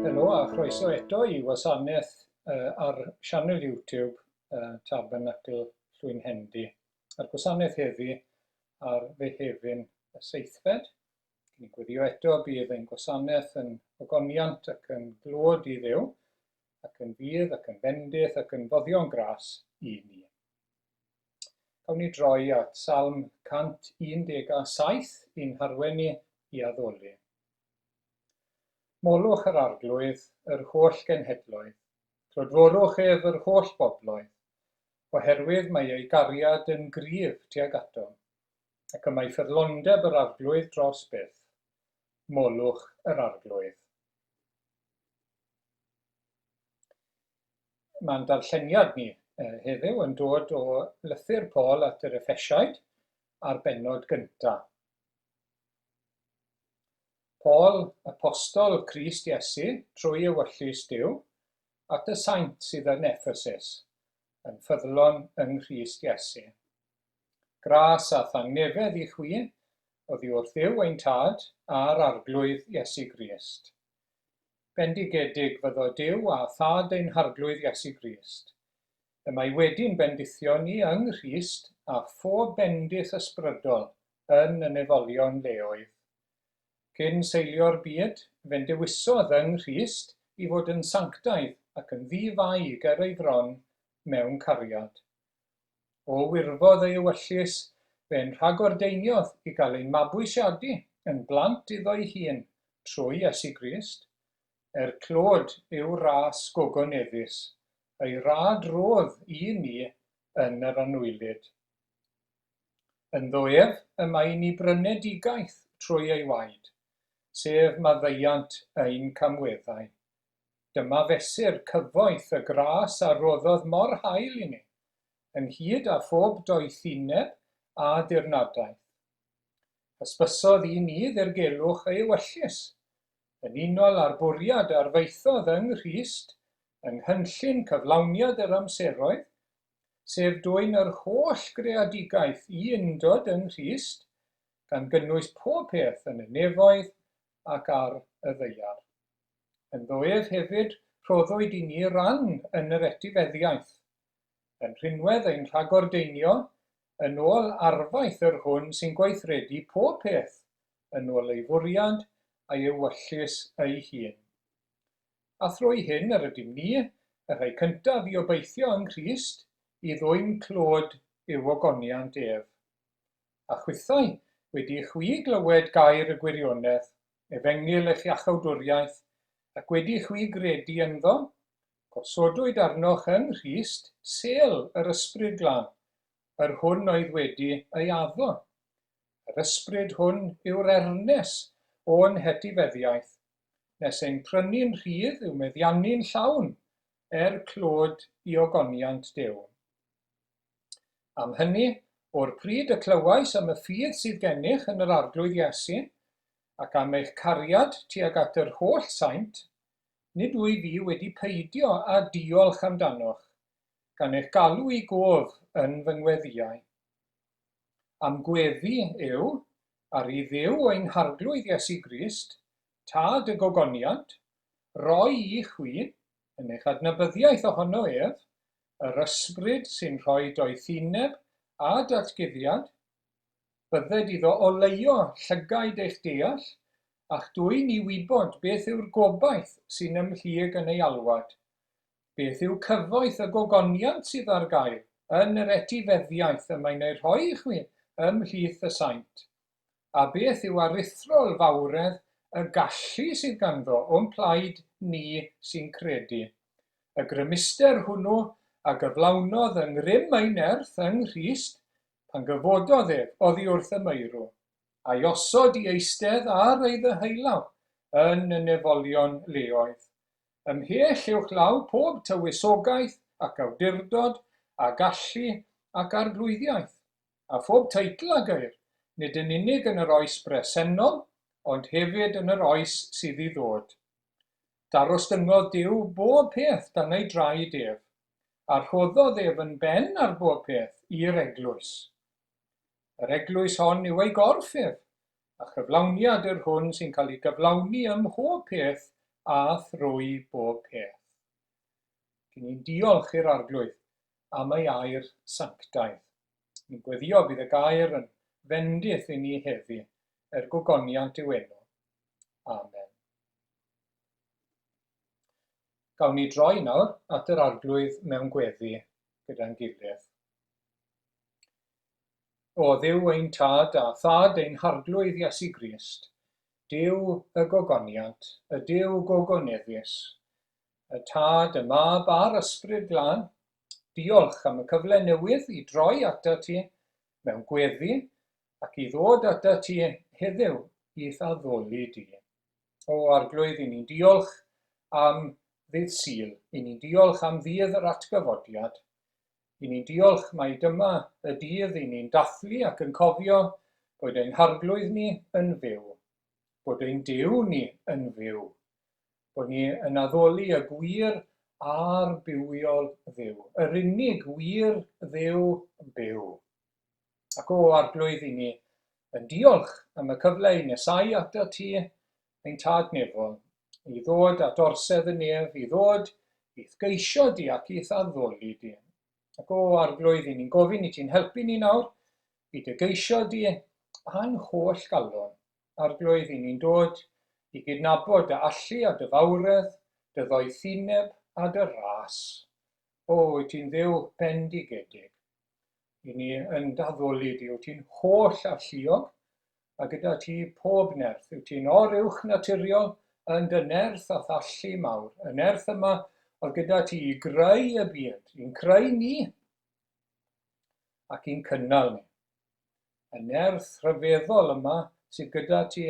Helo a chroeso eto i wasanaeth uh, ar sianel YouTube uh, Tabernacl Llwynhendy. A'r gwasanaeth heddi ar Fehefin y seithfed. Ni'n gweddio eto bydd ein gwasanaeth yn ogoniant ac yn glod i Dduw, ac yn fydd ac yn fendith ac yn foddion gras i ni. Cawn ni droi at Salm 117 i'n harwen ni i addoli. Molwch yr Arglwydd, yr holl genhedloedd, clodforwch ef yr holl bobloedd, oherwydd mae ei gariad yn gryf tuag atom, ac y mae ffyddlondeb yr Arglwydd dros byth. Molwch yr Arglwydd. Mae'n darlleniad ni heddiw yn dod o lythyr Paul at yr Effesiaid a'r bennod gyntaf. Paul, apostol Crist Iesu, trwy ewyllys Duw, at y saint sydd yn Ephesus, yn ffyddlon yng Nghrist Iesu. Gras a thangnefedd i chwi, oddi wrth Dduw ein Tad a'r Arglwydd Iesu Grist. Bendigedig fyddo Duw a Thad ein Harglwydd Iesu Grist. Y mae wedi'n bendithio ni yng Nghrist â phob bendith ysbrydol yn y nefolion leoedd. Cyn seilio'r byd, fe'n dewisodd yng Nghrist i fod yn sanctaidd ac yn ddi-fai ger ei fron mewn cariad. O wirfodd ei ewyllys, fe'n rhagordeiniodd i gael ein mabwysiadu yn blant iddo'i hun trwy Iesu Grist, er clod i'w ras gogoneddus, ei rad rodd i ni yn yr anwylyd. Ynddo ef y mae i ni brynedigaeth trwy ei waed, sef maddeuant ein camweddau. Dyma fesur cyfoeth y gras a roddodd mor hael i ni, ynghyd â phob doethineb a dirnadaeth. Hysbysodd i ni ddirgelwch ei ewyllys, yn unol â'r bwriad a arfaethodd yng Nghrist, yng nghynllun cyflawniad yr amseroedd, sef dwyn yr holl greadigaeth i undod yng Nghrist, gan gynnwys pob peth yn y nefoedd ac ar y ddaear. Ynddo ef hefyd rhoddwyd i ni ran yn yr etifeddiaeth, yn rhinwedd ein rhagordeinio, yn ôl arfaeth yr hwn sy'n gweithredu pob peth yn ôl ei fwriad a'i ewyllys ei hun. A thrwy hyn yr ydym ni, y rhai cyntaf i obeithio yng Nghrist, i ddwyn clod i'w ogoniant ef. A chwithau, wedi i chwi glywed gair y gwirionedd, Efengyl eich iachawdwriaeth, ac wedi i chwi gredu ynddo, gosodwyd arnoch yng Nghrist sêl yr Ysbryd Glân, yr hwn oedd wedi ei addo. Yr Ysbryd hwn yw'r ernes o'n hetifeddiaeth, nes ein prynu'n rhydd i'w meddiannu'n llawn, er clod i ogoniant Duw. Am hynny, o'r pryd y clywais am y ffydd sydd gennych yn yr Arglwydd Iesu, ac am eich cariad tuag at yr holl saint, nid wyf fi wedi peidio â diolch amdanoch, gan eich galw i gof yn fy ngweddïau. Am gweddi yw, ar i Dduw ein Harglwydd Iesu Grist, Tad y gogoniant, roi i chwi, yn eich adnabyddiaeth ohono ef, yr ysbryd sy'n rhoi doethineb a datguddiad, bydded iddo oleuo llygaid eich deall, a'ch dwyn i wybod beth yw'r gobaith sy'n ymhlyg yn ei alwad, beth yw cyfoeth y gogoniant sydd ar gael yn yr etifeddiaeth y mae'n ei rhoi i chwi ymhlith y saint. A beth yw aruthrol fawredd y gallu sydd ganddo o'n plaid ni sy'n credu? Y grymuster hwnnw a gyflawnodd yng ngrym ei nerth yng Nghrist pan gyfododd ef oddi wrth y meirw, a'i osod i eistedd ar ei ddeheulaw yn y nefolion leoedd, ymhell uwchlaw pob tywysogaeth ac awdurdod a gallu ac arglwyddiaeth. A phob teitl a geir, nid yn unig yn yr oes bresennol, ond hefyd yn yr oes sydd i ddod. Darostyngodd Duw bob peth dan ei draed ef, a rhoddodd ef yn ben ar bob peth i'r eglwys. Yr eglwys hon yw ei gorff ef, a chyflawniad yr hwn sy'n cael ei gyflawni ym mhob peth a thrwy bob peth. Cyn ni'n diolch i'r Arglwydd am ei air sanctaidd. Ni'n gweddio bydd y gair yn fendith i ni heddi er gogoniant i'w enw. Amen. Gawn ni droi nawr at yr Arglwydd mewn gweddi gyda'n gilydd. O Dduw ein Tad a Thad ein Harglwydd Iesu Grist, Duw y gogoniant, y Duw gogoneddus, y Tad, y Mab a'r Ysbryd Glân, diolch am y cyfle newydd i droi atat ti mewn gweddi ac i ddod atat ti heddiw i'th addoli di. O Arglwydd, i ni'n diolch am ddydd Sul, i ni'n diolch am ddydd yr atgyfodiad, i ni'n diolch mai dyma y dydd i ni'n dathlu ac yn cofio bod ein Harglwydd ni yn fyw, bod ein Duw ni yn fyw, bod ni yn addoli y gwir a'r bywiol Dduw, yr unig wir Dduw byw. Ac o Arglwydd i ni yn diolch am y cyfle i nesau atat ti, ein Tad nefol, i ddod at orsedd y nef, i ddod i'th geisio di ac i'th addoli di. Ac o Arglwydd, i ni'n gofyn i ti'n helpu ni nawr i dy geisio di a'n holl galon. Arglwydd, i ni'n dod i gydnabod dy allu a dy fawredd, dy ddoethineb a dy ras. O, wyt ti'n Dduw bendigedig. I ni yn d'addoli di, wyt ti'n holl alluog, a gyda ti pob nerth. Wyt ti'n oruwch naturiol yn dy nerth a'th allu mawr. Y nerth yma oedd gyda ti i greu y byd, i'n creu ni ac i'n cynnal ni. Y nerth rhyfeddol yma sydd gyda ti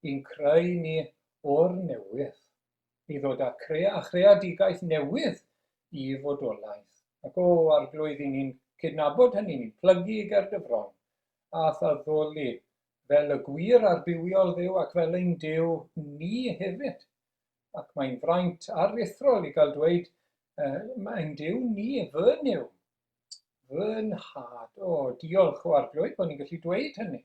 i'n creu ni o'r newydd, i ddod â cre a chreadigaeth newydd i fodolaeth. Ac o, Arglwydd, i ni'n cydnabod hynny, ni'n plygu i ger dy fron, a thaddoli fel y gwir a'r bywiol Dduw ac fel ein Duw ni hefyd. Ac mae'n fraint aruthrol i gael dweud, mae'n Duw ni, fy Nuw, Fy nhad. O, diolch o Arglwydd bod ni'n gallu dweud hynny.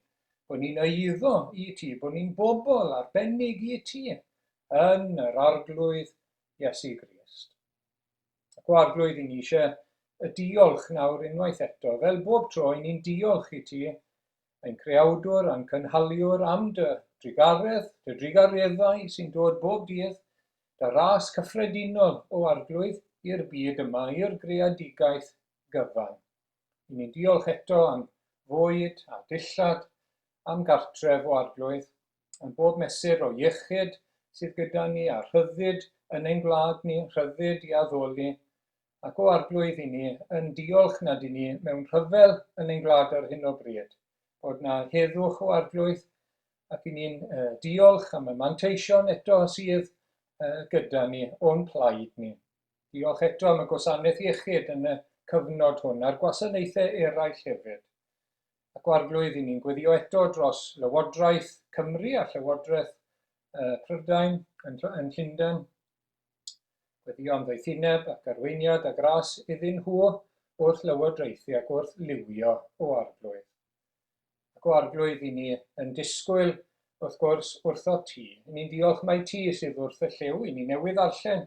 Bod ni'n eiddo i ti, bod ni'n bobl arbennig i ti yn yr Arglwydd Iesu Grist. Ac o Arglwydd, i ni eisiau y diolch nawr unwaith eto. Fel bob tro, i ni'n diolch i ti, ein creawdwr a'n cynhaliwr am dy drugaredd, dy drugareddau sy'n dod bob dydd, Dy ras cyffredinol, o Arglwydd, i'r byd yma, i'r greadigaeth gyfan. I ni'n diolch eto am fwyd a dillad, am gartref, o Arglwydd, am bob mesur o iechyd sydd gyda ni a rhyddid yn ein gwlad ni, rhyddid i addoli. Ac o Arglwydd, i ni yn diolch nad i ni mewn rhyfel yn ein gwlad ar hyn o bryd, bod na heddwch, o Arglwydd, ac i ni'n diolch am y manteision eto sydd gyda ni o'n plaid ni. Diolch eto am y gwasanaeth iechyd yn y cyfnod hwn a'r gwasanaethau eraill hefyd. Ac o Arglwydd, i ni'n gweddio eto dros Lywodraeth Cymru a Llywodraeth Prydain yn, yn Llundain. Gweddio am ddoethineb ac arweiniad a gras iddyn nhw wrth lywodraethu ac wrth liwio o Arglwydd. Ac o Arglwydd, i ni yn disgwyl, wrth gwrs, wrtho ti. I ni'n diolch mai ti sydd wrth y llyw. I ni newydd ddarllen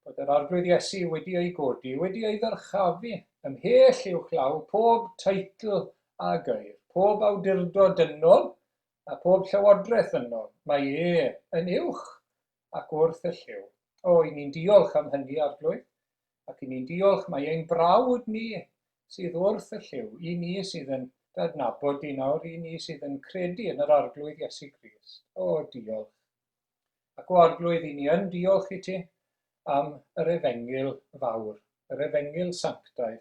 bod yr Arglwydd Iesu wedi ei godi, wedi ei ddyrchafu ymhell uwchlaw pob teitl a geir, pob awdurdod dynol a pob llywodraeth ddynol. Mae e yn uwch ac wrth y llyw. O, i ni'n diolch am hynny, Arglwydd, ac i ni'n diolch mai ein brawd ni sydd wrth y llyw, i ni sydd yn d'adnabod di nawr, i ni sydd yn credu yn yr Arglwydd Iesu Grist. O, diolch. Ac o Arglwydd, i ni yn diolch i ti am yr efengyl fawr, yr efengyl sanctaidd.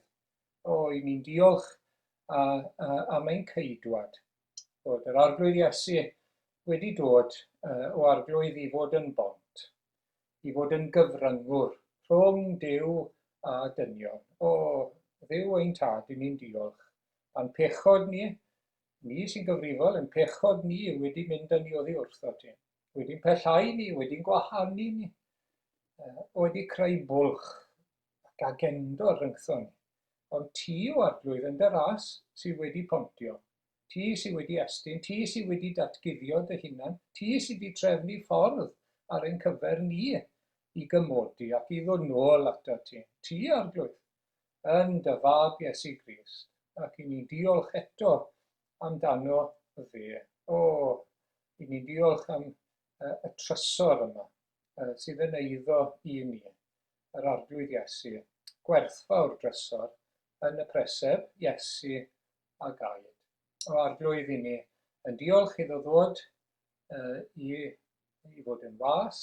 O, i ni'n diolch a, a, am ein ceidwad, bod yr Arglwydd Iesu wedi dod uh, o Arglwydd i fod yn bont, i fod yn gyfryngwr rhwng Duw a dynion. O, Dduw ein tad, i ni'n diolch. A'n pechod ni, ni sy'n gyfrifol, yn pechod ni wedi mynd â ni oddi wrtho ti. Wedi'n pellhau ni, wedi'n gwahanu ni, wedi creu bwlch ac agendor rhyngthon ni. Ond ti, o Arglwydd, yn dy ras sydd wedi pontio. Ti sydd wedi estyn, ti sydd wedi datguddio dy hunan, ti sydd wedi trefnu ffordd ar ein cyfer ni i gymodi ac i ddod nôl ato ti. Ti, Arglwydd, yn dy fab Iesu Grist, ac i ni'n diolch eto amdano fe. O, i ni'n diolch am y trysor yma sydd yn eiddo i ni, yr Arglwydd Iesu, gwerthfawr drysor yn y preseb Iesu a gaed. O Arglwydd, i ni yn diolch iddo ddod i fod yn was,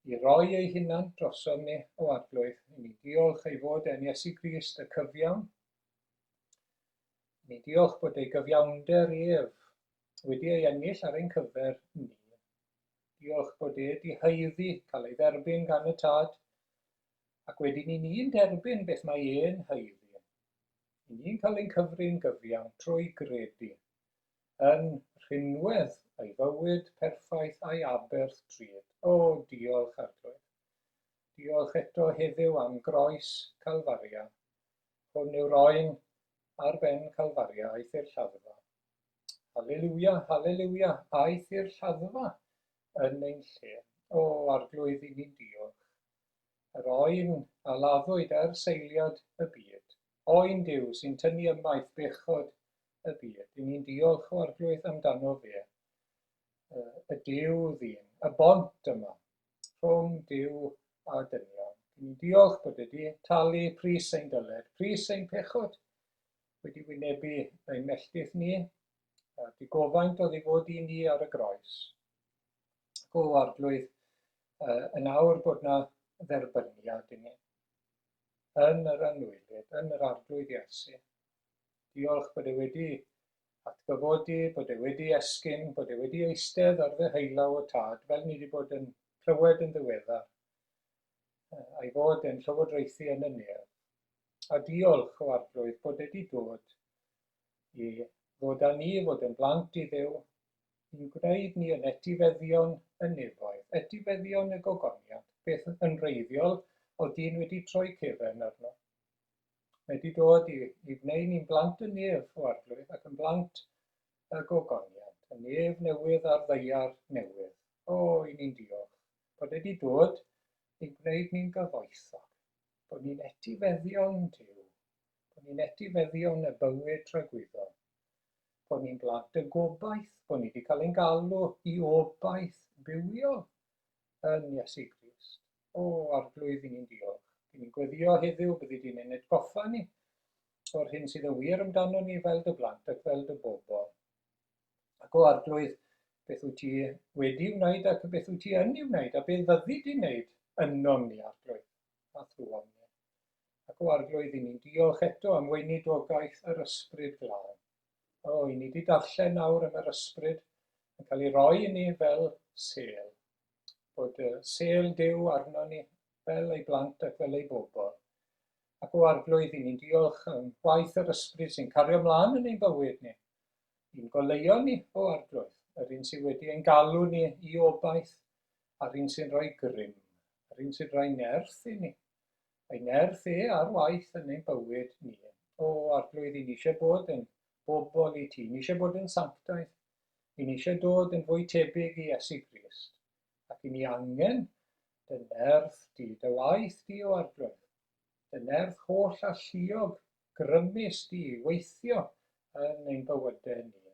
i roi ei hunan drosom ni, o Arglwydd. I ni diolch ei fod yn Iesu Grist y cyfiawn. I ni diolch bod ei gyfiawnder ef wedi ei ennill ar ein cyfer ni. Diolch bod e wedi haeddu cael ei dderbyn gan y Tad, ac wedyn i ni'n derbyn beth mae e'n haeddu. I ni'n cael ein cyfrin gyfiawn trwy gredu yn rhinwedd ei fywyd perffaith a'i aberth drud. O, diolch Arglwydd. Diolch eto heddiw am groes Calfaria. Hwn yw'r oen ar ben Calfaria aeth i'r lladdfa. Haleluia, haleluia, aeth i'r lladdfa yn ein lle. O, Arglwydd, i ni'n diolch. Yr oen a laddwyd ar seiliad y byd. Oen Duw sy'n tynnu ymaith bechod y byd. I ni'n diolch o Arglwydd amdano fe. Y Duw ddyn, y bont yma, rhwng Duw a dynion. I ni'n diolch bod wedi talu pris ein dyled, pris ein pechod, wedi wynebu ein melltith ni, a digofaint oedd i fod i ni ar y groes. Go Arglwydd, yn awr bod na dderbyniad i ni. Yn yr anwylyd, yn yr Arglwydd Iesu. Diolch bod e wedi atgyfodi, bod e wedi esgyn, bod e wedi eistedd ar ddeheulaw y Tad, fel ni wedi bod yn clywed yn ddiweddar, a'i fod yn llywodraethu yn y nef. A diolch o Arglwydd bod e wedi dod i ddod â ni fod yn blant i Dduw, i'n gwneud ni yn etifeddion y nefoedd, etifeddion y gogoniant, beth yn wreiddiol oedd dyn wedi troi cefen arno. Mae wedi dod i wneud ni'n blant y nef, o Arglwydd, ac yn blant y gogoniant, y nef newydd a'r ddaear newydd. O, i ni'n diolch bod wedi dod i'n gwneud ni'n gyfoethog, bod ni'n etifeddion Duw, bod ni'n etifeddion y bywyd tragwyddol, bod ni'n blant y gobaith, bod ni wedi cael ein galw i obaith bywiol yn Iesu Grist. O, Arglwydd, i ni'n diolch. I ni'n gweddio heddiw, byddi di'n ein atgoffa ni o'r hyn sydd yn wir amdano ni fel dy blant ac fel dy bobl. Ac o Arglwydd, beth wyt ti wedi wneud ac beth wyt ti yn ei wneud a beth fyddi di'n wneud ynom ni, Arglwydd, a thrwom ni. Ac o Arglwydd, i ni'n diolch eto am weinidogaeth yr Ysbryd Glân. O, i ni wedi darllen nawr am yr Ysbryd yn cael ei roi i ni fel sêl. Bod y sêl Duw arno ni fel ei blant ac fel ei bobl. Ac o Arglwydd, i ni'n diolch am gwaith yr Ysbryd sy'n cario ymlaen yn ein bywyd ni. I'n goleuo ni, o Arglwydd, yr un sydd wedi ein galw ni i obaith, a'r un sy'n rhoi grym, yr un sy'n rhoi nerth i ni. Ei nerth e ar waith yn ein bywyd ni. O Arglwydd, i ni eisiau bod yn bobl i ti, ni eisiau bod yn sanctaidd, i ni eisiau dod yn fwy tebyg i Iesu Grist, ac i ni angen dy nerth di, dy waith di, o Arglwydd, dy nerth holl alluog grymus di i weithio yn ein bywydau ni.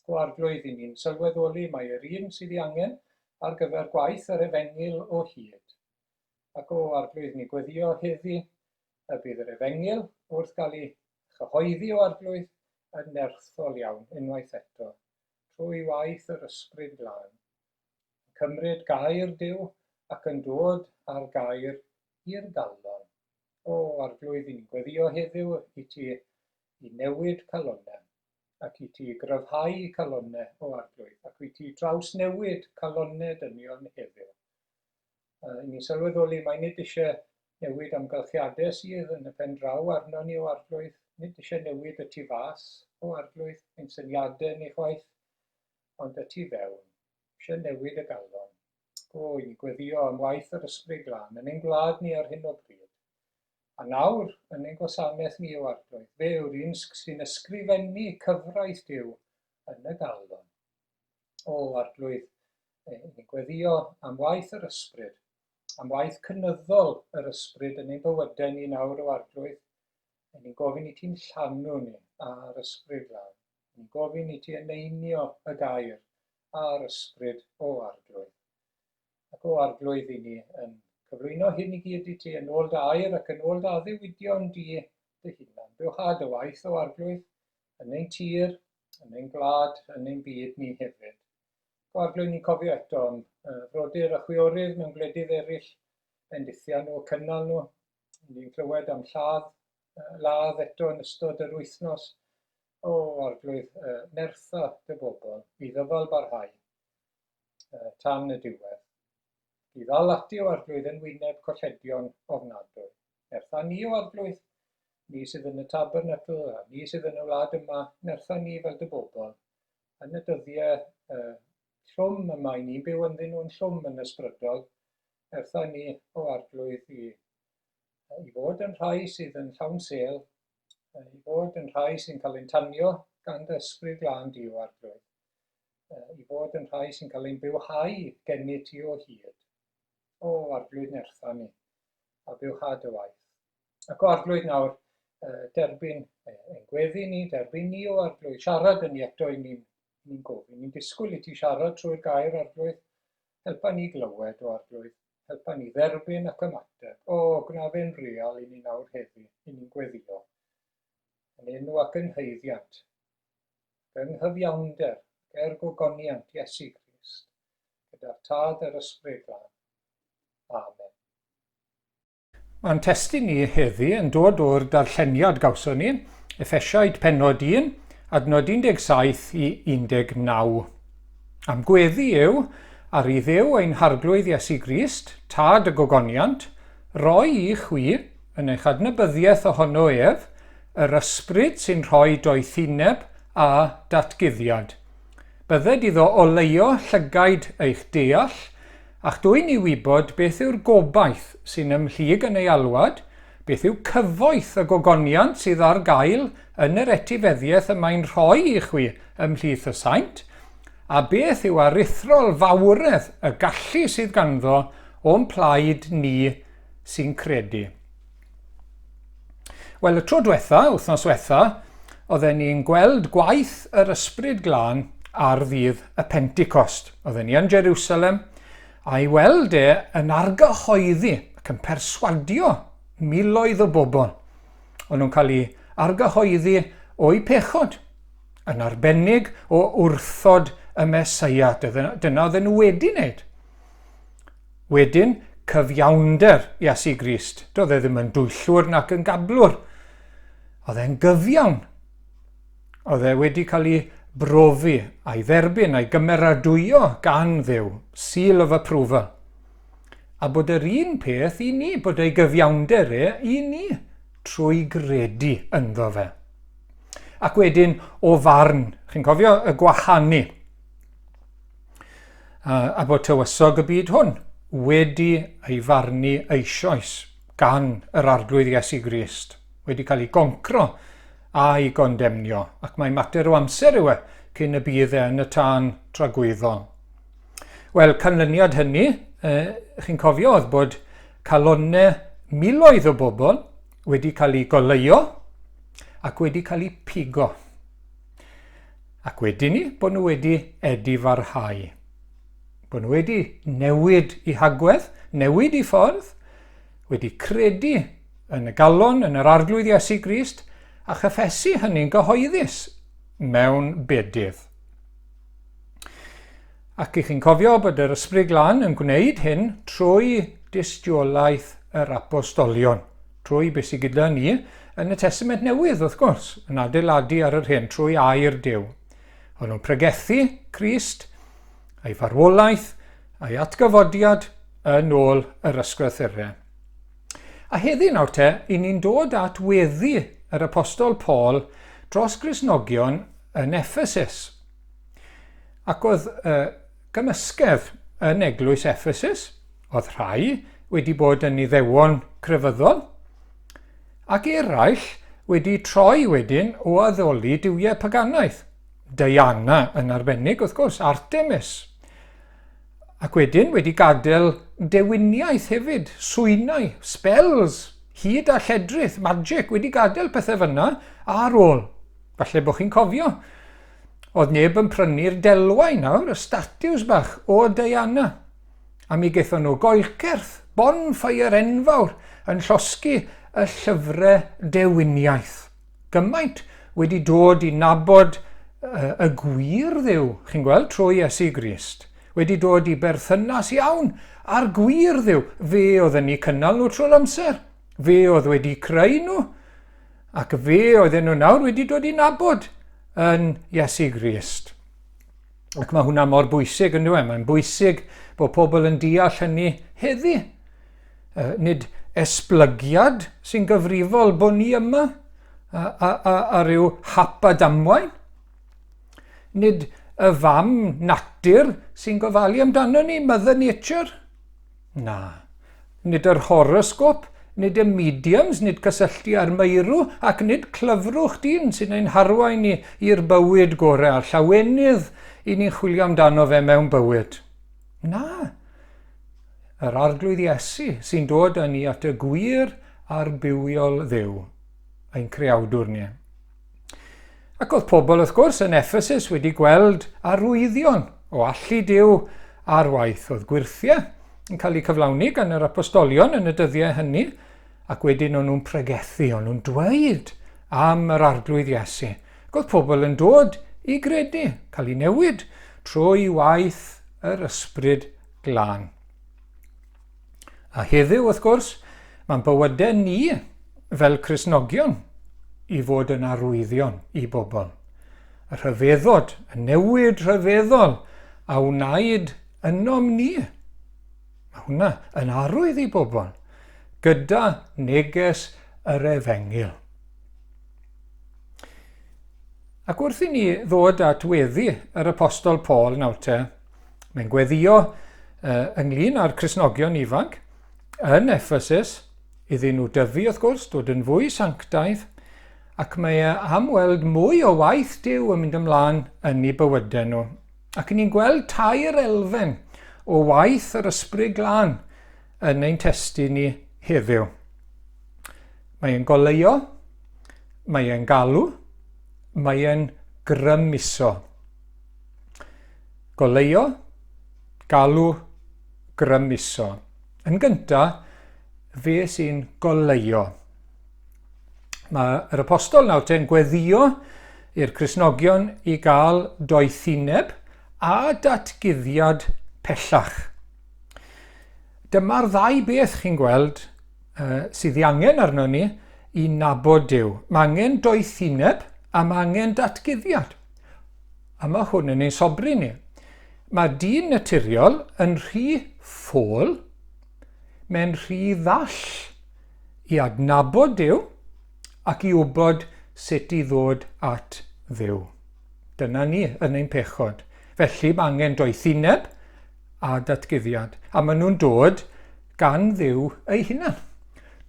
O Arglwydd, i ni'n sylweddoli mai yr un sydd ei angen ar gyfer gwaith yr efengyl o hyd. Ac o Arglwydd, ni gweddio heddi y bydd yr efengyl wrth gael ei chyhoeddi o Arglwydd yn nerthol iawn unwaith eto, trwy waith yr Ysbryd Glân, yn cymryd gair Duw ac yn dod â'r gair i'r galon. O Arglwydd, i ni'n gweddio heddiw i ti i newid calonnau, ac i ti gryfhau calonnau, o Arglwydd, ac i ti drawsnewid calonnau dynion heddiw. I ni sylweddoli mai nid eisiau newid amgylchiadau sydd yn y pen draw arno ni, o Arglwydd, nid eisiau newid y tu fas, o Arglwydd, ein syniadau ni chwaith, ond y tu fewn, eisiau newid y galon. O, i ni gweddio am waith yr Ysbryd Glân yn ein gwlad ni ar hyn o bryd. A nawr, yn ein gwasanaeth ni o Arglwydd, fe yw'r un sy'n ysgrifennu cyfraith Duw yn y galon. O Arglwydd, ni'n gweddio am waith yr Ysbryd, am waith cynyddol yr Ysbryd yn ein bywydau ni nawr o Arglwydd. Ni'n gofyn i ti'n llanw ni a'r Ysbryd Glân. Ni'n gofyn i ti eneinio y gair a'r Ysbryd o Arglwydd. Ac o Arglwydd i ni yn cyflwyno hyn i gyd i ti yn ôl dy air ac yn ôl dy addewidion di dy hunan. Bywha dy waith o Arglwydd yn ein tir, yn ein gwlad, yn ein byd ni hefyd. O Arglwydd, ni'n cofio eto am frodyr a chwiorydd mewn gwledydd eraill, bendithia nhw, cynnal nhw. Ni'n clywed am lladd, ladd eto yn ystod yr wythnos. O Arglwydd, nertha dy bobl i ddyfal barhau tan y diwedd. I ddal ati o Arglwydd yn wyneb colledion ofnadwy. Nertha ni o Arglwydd, ni sydd yn y tabernacl a ni sydd yn y wlad yma, nertha ni fel dy bobl. Yn y dyddiau uh, llwm yma, i ni'n byw ynddyn nhw'n llwm yn ysbrydol, nertha ni o Arglwydd i, i fod yn rhai sydd yn llawn sel, i fod yn rhai sy'n cael ein tanio gan dy ysbryd glân di o Arglwydd. i fod yn rhai sy'n cael ein bywhau gennyt ti o hyd. O, Arglwydd nertha ni, a bywha dy waith. Ac o Arglwydd nawr, derbyn ein gweddi ni, derbyn ni o Arglwydd, siarad yn ni eto i ni'n ni gofyn. Ni'n disgwyl i ti siarad trwy'r gair, Arglwydd. Helpa ni glywed o Arglwydd. Helpa ni dderbyn ac ymateb. O, gwna fe'n real i ni nawr heddi, i ni'n gweddio. Yn enw ac yn haeddiant Yng nghyfiawnder, ger gogoniant Iesu Grist, gyda'r Tad a'r Ysbryd Glân. Amen. Mae'n testun ni heddi yn dod o'r darlleniad gawson ni, Effesiaid pennod 1, adnod 17 i 19. Am gweddi yw, ar i Dduw ein Harglwydd Iesu Grist, Tad y gogoniant, roi i chwi, yn eich adnabyddiaeth ohono ef, Yr ysbryd sy'n rhoi doethineb a datguddiad. Bydded iddo oleuo llygaid eich deall, a'ch dwyn i wybod beth yw'r gobaith sy'n ymhlyg yn ei alwad, beth yw cyfoeth y gogoniant sydd ar gael yn yr etifeddiaeth y mae'n rhoi i chwi ymhlith y saint, a beth yw aruthrol fawredd y gallu sydd ganddo o'n plaid ni sy'n credu. Wel, y tro diwetha, wythnos diwetha, oedden ni'n gweld gwaith yr Ysbryd Glân ar ddydd y Pentecost. Oedden ni yn Jerusalem, a'i weld e yn argyhoeddi ac yn perswadio miloedd o bobl. O'n nhw'n cael ei argyhoeddi o'u pechod, yn arbennig o wrthod y Mesoea. Dyna oedden nhw wedi wneud. Wedyn, cyfiawnder Iesu Grist. Doedd e ddim yn dwyllwr nac yn gablwr. Oedd e'n gyfiawn. Oedd e wedi cael ei brofi a'i dderbyn a'i gymeradwyo gan Dduw, seal of approval. A bod yr un peth i ni, bod ei gyfiawnder e i ni, trwy gredu ynddo fe. Ac wedyn, o farn, chi'n cofio y gwahanu, a bod tywysog y byd hwn wedi ei farnu eisoes gan yr Arglwydd Iesu Grist, wedi cael ei goncro a'i gondemnio, ac mae mater o amser yw e cyn y bydd e yn y tân tragwyddol. Wel, canlyniad hynny, eh, chi'n cofio, oedd bod calonnau miloedd o bobl wedi cael eu goleuo ac wedi cael eu pigo. Ac wedyn ni, bod nhw wedi edifarhau. Bod nhw wedi newid i hagwedd, newid i ffordd, wedi credu yn y galon, yn yr Arglwydd Iesu Grist, a chyffesu hynny'n gyhoeddus mewn bedydd. Ac i chi'n cofio bod yr Ysbryd Glân yn gwneud hyn trwy dystiolaeth yr apostolion, trwy beth sydd gyda ni yn y Testament Newydd, wrth gwrs, yn adeiladu ar yr hyn trwy air Duw. O'n nhw'n pregethu Crist, a'i farwolaeth, a'i atgyfodiad yn ôl yr ysgrythurau. A heddi nawr te, i ni'n dod at weddi yr apostol Paul dros Gristnogion yn Ephesus. Ac oedd uh, gymysgedd yn eglwys Ephesus, oedd rhai wedi bod yn iddewon crefyddol, Ac eraill wedi troi wedyn o addoli duwiau paganaidd. Diana yn arbennig, wrth gwrs, Artemis. Ac wedyn wedi gadael dewiniaeth hefyd, swynau, spells, hud a lledrith, magic, wedi gadael pethau fyna ar ôl. Falle bod chi'n cofio. Oedd neb yn prynu'r delwau nawr, y statues bach o Diana. A mi gaethon nhw goelcerth, bonfire enfawr, yn llosgi y llyfrau dewiniaeth. Gymaint wedi dod i nabod y gwir Dduw, chi'n gweld, trwy Iesu Grist. Wedi dod i berthynas iawn â'r gwir Dduw. Fe oedd yn eu cynnal nhw trwy'r amser. Fe oedd wedi creu nhw. Ac fe oedden nhw nawr wedi dod i nabod yn Iesu Grist. Ac mae hwnna mor bwysig yn dweud. Mae'n bwysig bod pobl yn deall hynny heddi. Nid esblygiad sy'n gyfrifol bod ni yma a, a, a, a rhyw hap a damwain. Nid y fam natur sy'n gofalu amdano ni, Mother Nature. Na. Nid yr horosgop, nid y mediums, nid cysylltu â'r meirw, ac nid clyfrwch dyn sy'n ein harwain ni i'r bywyd gorau a'r llawenydd i ni'n chwilio amdano fe mewn bywyd. Na. Yr Arglwydd Iesu sy'n dod â ni at y gwir a'r bywiol Dduw, ein creawdwr ni. Ac oedd pobl, wrth gwrs, yn Ephesus wedi gweld arwyddion o allu Duw ar waith. Oedd gwyrthiau yn cael eu cyflawni gan yr apostolion yn y dyddiau hynny, ac wedyn o'n nhw'n pregethu, o'n nhw'n dweud am yr Arglwydd Iesu. Ac oedd pobl yn dod i gredu, cael eu newid trwy waith yr Ysbryd Glân. A heddiw, wrth gwrs, mae'n bywydau ni fel Cristnogion i fod yn arwyddion i bobl. Y rhyfeddod, y newid rhyfeddol a wnaed ynom ni. Mae hwnna yn arwydd i bobl, gyda neges yr efengyl. Ac wrth i ni ddod at weddi yr apostol Paul nawr te, Mae'n gweddio ynglyn â'r Cristnogion ifanc yn Ephesus, iddyn nhw dyfu wrth gwrs, dod yn fwy sanctaidd, ac mae e am weld mwy o waith Duw yn mynd ymlaen yn eu bywydau nhw. Ac ni'n gweld tair elfen o waith yr Ysbryd Glân yn ein testun ni heddiw. Mae e'n goleuo, mae e'n galw, mae e'n grymuso. Goleuo, galw, grymuso. Yn gynta, fe sy'n goleuo. Mae yr apostol nawr te'n gweddio i'r Cristnogion i gael doethineb a datguddiad pellach. Dyma'r ddau beth chi'n gweld uh, sydd ei angen arno ni i nabod Duw. Mae angen doethineb a mae angen datguddiad. A mae hwn yn ein sobri ni. Mae dyn naturiol yn rhy ffôl, mae'n rhy ddall i adnabod Duw ac i wybod sut i ddod at Dduw. Dyna ni yn ein pechod. Felly mae angen doethineb a datguddiad. A maen nhw'n dod gan Dduw ei hunan.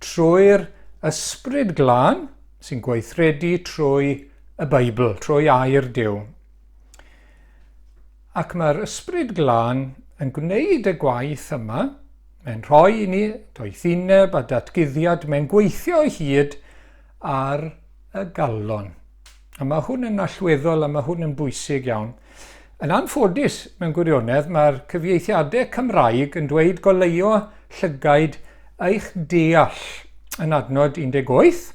Trwy'r ysbryd glân sy'n gweithredu trwy y Beibl, trwy air Duw. Ac mae'r Ysbryd Glân yn gwneud y gwaith yma, mae'n rhoi i ni doethineb a datguddiad, mae'n gweithio o hyd ar y galon. A mae hwn yn allweddol a mae hwn yn bwysig iawn. Yn anffodus, mewn gwirionedd, mae'r cyfieithiadau Cymraeg yn dweud goleuo llygaid eich deall yn adnod 18,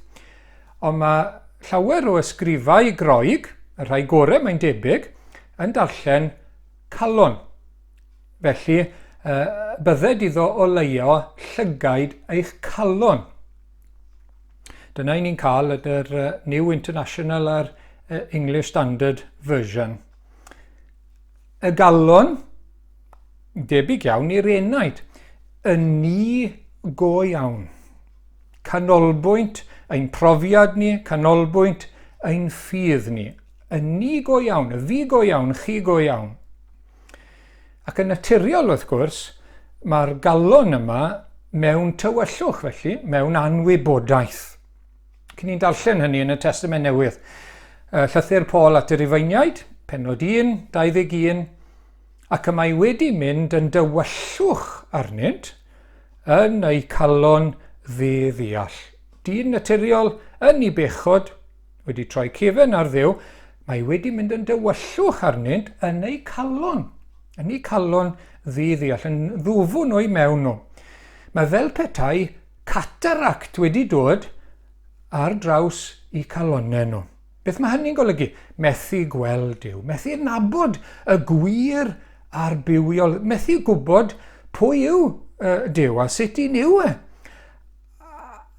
ond mae llawer o ysgrifau Groeg, y rhai gorau mae'n debyg, yn darllen calon. Felly, uh, bydded iddo oleuo llygaid eich calon. Dyna i ni'n cael ydy'r New International a'r English Standard Version. Y galon, debyg iawn i'r enaid, y ni go iawn. Canolbwynt ein profiad ni, canolbwynt ein ffydd ni. Y ni go iawn, y fi go iawn, chi go iawn. Ac yn naturiol, wrth gwrs, mae'r galon yma mewn tywyllwch, felly, mewn anwybodaeth. Cyn ni'n darllen hynny yn y Testament Newydd. Llythyr Paul at y Rufeiniaid, penod 1, 21, ac y mae wedi mynd yn dywyllwch arnynt, yn eu calon ddi-ddeall. Dyn naturiol yn ei bechod, wedi troi cefen ar Dduw, mae wedi mynd yn dywyllwch arnynt yn eu calon, yn eu calon ddi-ddeall, yn ddwfwn o'i mewn nhw. Mae fel petai cataract wedi dod ar draws i calonnau nhw. Beth mae hynny'n golygu? Methu gweld Duw, methu nabod y gwir a'r bywiol, methu gwybod pwy yw Duw a sut un yw e.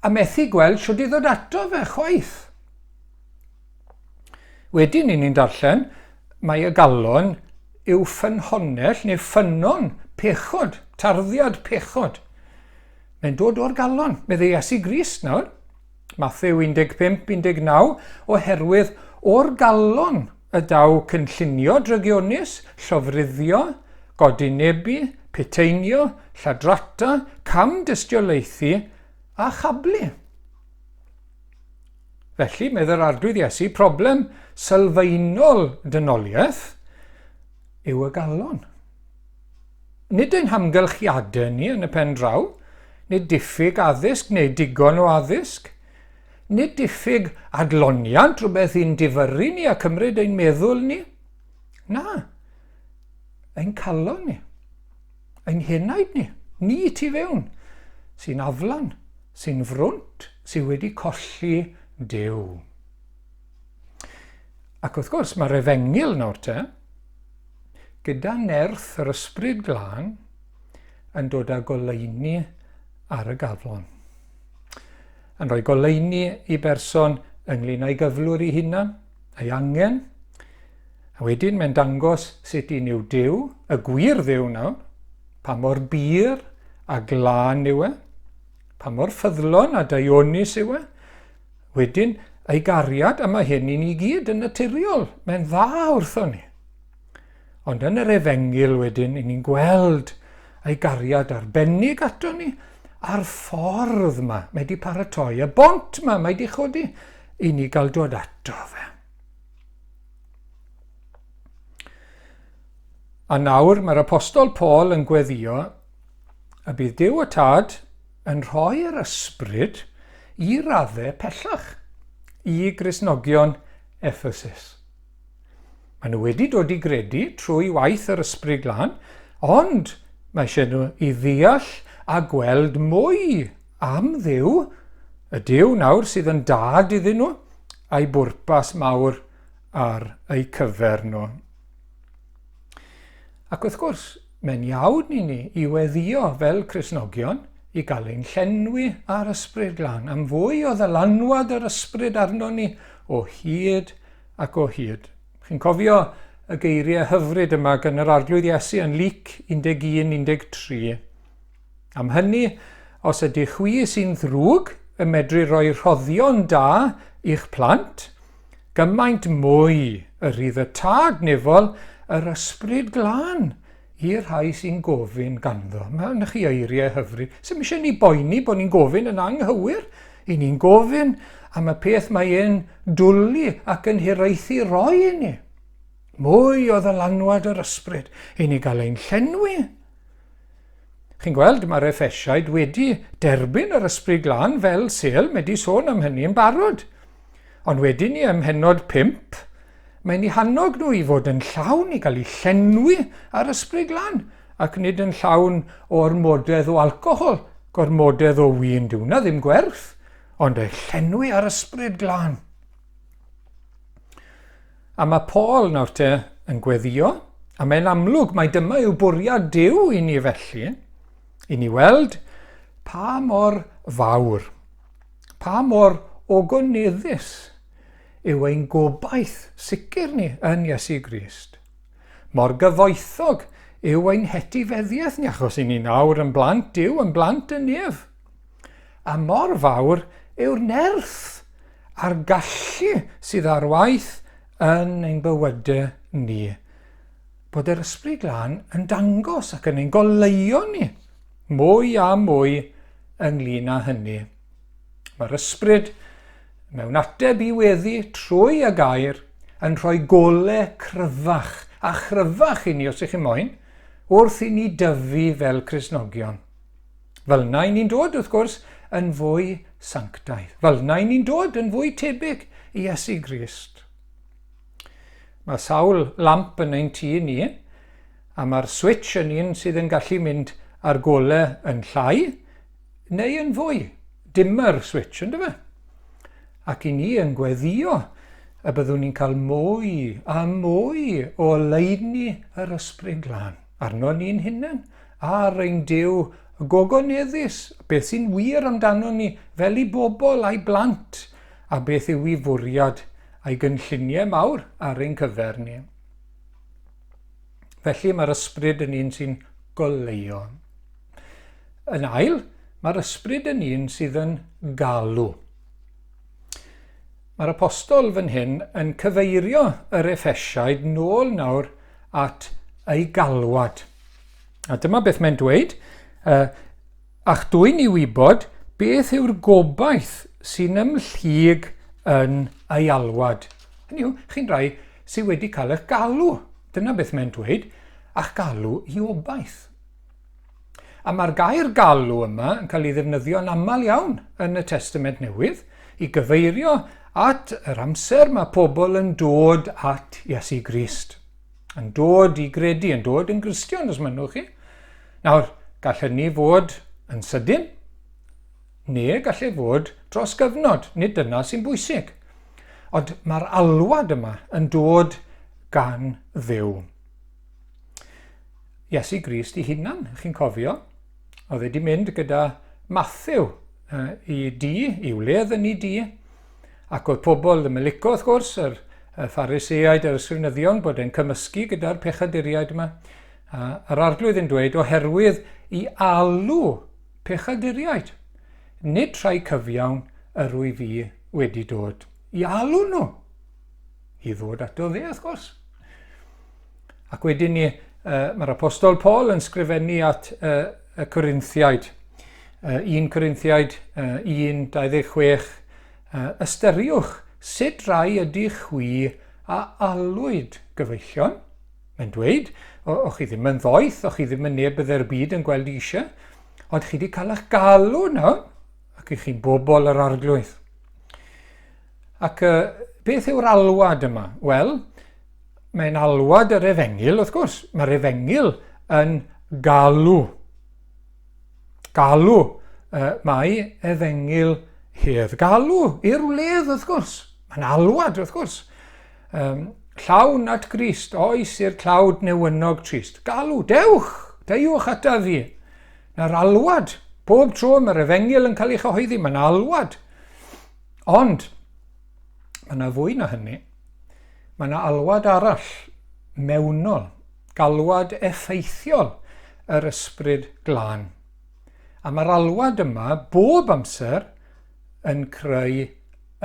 A methu gweld sut i ddod ato fe chwaith. Wedyn ni'n darllen, mae y galon yw ffynhonnell neu ffynnon pechod, tarddiad pechod. Mae'n dod o'r galon, meddai Iesu Grist nawr. Mathew 15, 19, oherwydd o'r galon y daw cynllunio drygionus, llofruddio, godinebu, puteinio, lladrata, cam dystiolaethu a chablu. Felly, medd yr Arglwydd Iesu, problem sylfaenol dynoliaeth yw y galon. Nid ein hamgylchiadau ni yn y pen draw, nid diffyg addysg neu digon o addysg, nid diffyg adloniant, rhywbeth i'n difyrru ni a cymryd ein meddwl ni. Na, ein calon ni, ein henaid ni, ni tu fewn, sy'n aflan, sy'n frwnt, sydd wedi colli Duw. Ac wrth gwrs, mae'r efengyl nawr te, gyda nerth yr Ysbryd Glân yn dod â goleuni ar y gaflon. Yn rhoi goleuni i berson ynglyn â'i gyflwr ei hunan, ei angen, a wedyn mae'n dangos sut un yw Duw, y gwir Dduw nawr, pa mor bur a glân yw e, pa mor ffyddlon a daionus yw e, wedyn ei gariad, a mae hyn i ni gyd yn naturiol, mae'n dda wrtho ni. Ond yn yr efengyl wedyn, i ni'n gweld ei gariad arbennig ato ni, a'r ffordd yma, mae wedi paratoi, y bont yma, mae wedi chodi i ni gael dod ato fe. A nawr mae'r apostol Paul yn gweddio y bydd Duw y Tad yn rhoi'r ysbryd i raddau pellach i Gristnogion Ephesus. Maen nhw wedi dod i gredu trwy waith yr Ysbryd Glân, ond mae eisiau nhw i ddeall a gweld mwy am Dduw, y Duw nawr sydd yn dad iddyn nhw, a'i bwrpas mawr ar eu cyfer nhw. Ac wrth gwrs, mae'n iawn i ni i weddio fel Cristnogion i gael ein llenwi â'r Ysbryd Glân, am fwy o ddylanwad yr Ysbryd arno ni o hyd ac o hyd. Chi'n cofio y geiriau hyfryd yma gan yr Arglwydd Iesu yn Luc 11, 13. Am hynny, os ydych chwi sy'n ddrwg yn medru rhoi rhoddion da i'ch plant, gymaint mwy y rhydd y Tad nefol yr Ysbryd Glân i'r rhai sy'n gofyn ganddo. Mae yna chi eiriau hyfryd. Sy'm eisiau ni boeni bod ni'n gofyn yn anghywir. I ni'n gofyn am y peth mae e'n dwlu ac yn hiraethu roi i ni. Mwy o ddylanwad yr ysbryd i ni gael ein llenwi. Chi'n gweld, mae'r Effesiaid wedi derbyn yr ysbryd glân fel sêl, mae wedi sôn am hynny yn barod. Ond wedyn ni ym mhennod 5, mae'n eu hannog nhw i fod yn llawn, i gael eu llenwi ar ysbryd glân, ac nid yn llawn o ormodedd o alcohol, gormodedd o win, dyw hwnna ddim gwerth, ond eu llenwi ar ysbryd glân. A mae Paul nawr te yn gweddio, a mae'n amlwg mai dyma yw bwriad Duw i ni felly, i ni weld pa mor fawr, pa mor ogoneddus yw ein gobaith sicr ni yn Iesu Grist. Mor gyfoethog yw ein hetifeddiaeth ni, achos i ni nawr yn blant Duw, yn blant y nef. A mor fawr yw'r nerth a'r gallu sydd ar waith yn ein bywydau ni. Bod yr Ysbryd Glân yn dangos ac yn ein goleuo ni mwy a mwy ynglyn â hynny. Mae'r Ysbryd mewn ateb i weddi trwy y gair, yn rhoi gole cryfach a chryfach i ni, os ych chi'n moyn, wrth i ni dyfu fel Cristnogion. Fel yna i ni'n dod, wrth gwrs, yn fwy sanctaidd. Fel yna i ni'n dod yn fwy tebyg i Iesu Grist. Mae sawl lamp yn ein tŷ ni, a mae'r switch yn un sydd yn gallu mynd ar gole yn llai neu yn fwy. Dimmer switch, ynddo fe? Ac i ni yn gweddio y byddwn ni'n cael mwy a mwy o oleuni yr Ysbryd Glân arno ni'n hunain, ar ein Duw gogoneddus, beth sy'n wir amdano ni fel i bobl a'i blant, a beth yw i fwriad a'i gynlluniau mawr ar ein cyfer ni. Felly mae'r ysbryd yn un sy'n goleuo. Yn ail, mae'r ysbryd yn un sydd yn galw. Mae'r apostol fan hyn yn cyfeirio yr Effesiaid nôl nawr at ei galwad. A dyma beth mae'n dweud, a'ch dwyn i wybod beth yw'r gobaith sy'n ymhlyg yn ei alwad. Hynny yw, chi'n rhai sydd wedi cael eich galw. Dyna beth mae'n dweud, a'ch galw i obaith. A mae'r gair galw yma yn cael ei ddefnyddio'n aml iawn yn y Testament Newydd i gyfeirio at yr amser mae pobl yn dod at Iesu Grist. Yn dod i gredu, yn dod yn Gristion os mynnwch chi. Nawr, gall hynny fod yn sydyn, neu gall e fod dros gyfnod, nid dyna sy'n bwysig. Ond mae'r alwad yma yn dod gan Dduw. Iesu Grist i hunan, chi'n cofio, oedd wedi mynd gyda Matthew i di, i wledd yn ei di, ac oedd pobl ddim yn lico, wrth gwrs, yr y Phariseaid a'r ysgrifenyddion bod e'n cymysgu gyda'r pechaduriaid yma. A, a'r arglwydd yn dweud, oherwydd i alw pechaduriaid, nid rhai cyfiawn yr wyf fi wedi dod. I alw nhw. I ddod ato fe, wrth gwrs. Ac wedyn ni, mae'r apostol Paul yn sgrifennu at y Corinthiaid. 1 Corinthiaid 1, 26, ystyriwch sut rai ydych chwi a alwyd gyfeillion. Mae'n dweud, o'ch chi ddim yn ddoeth, o'ch chi ddim yn neb bydde'r byd yn gweld eisiau, ond chi wedi cael eich galw nawr, ac i chi'n bobl yr arglwydd. Ac beth yw'r alwad yma? Wel, mae'n alwad yr efengyl, wrth gwrs. Mae'r efengyl yn galw. Galw. Mae efengyl hedd. Galw i'r wledd, wrth gwrs. Mae'n alwad, wrth gwrs. Um, llawn at Grist, oes i'r clawd newynog trist. Galw, dewch, deuwch ata fi. Na'r alwad. Bob tro mae'r efengyl yn cael ei chyhoeddi, mae'n alwad. Ond, mae yna fwy na hynny. Mae yna alwad arall, mewnol, galwad effeithiol yr ysbryd glân. A mae'r alwad yma bob amser yn creu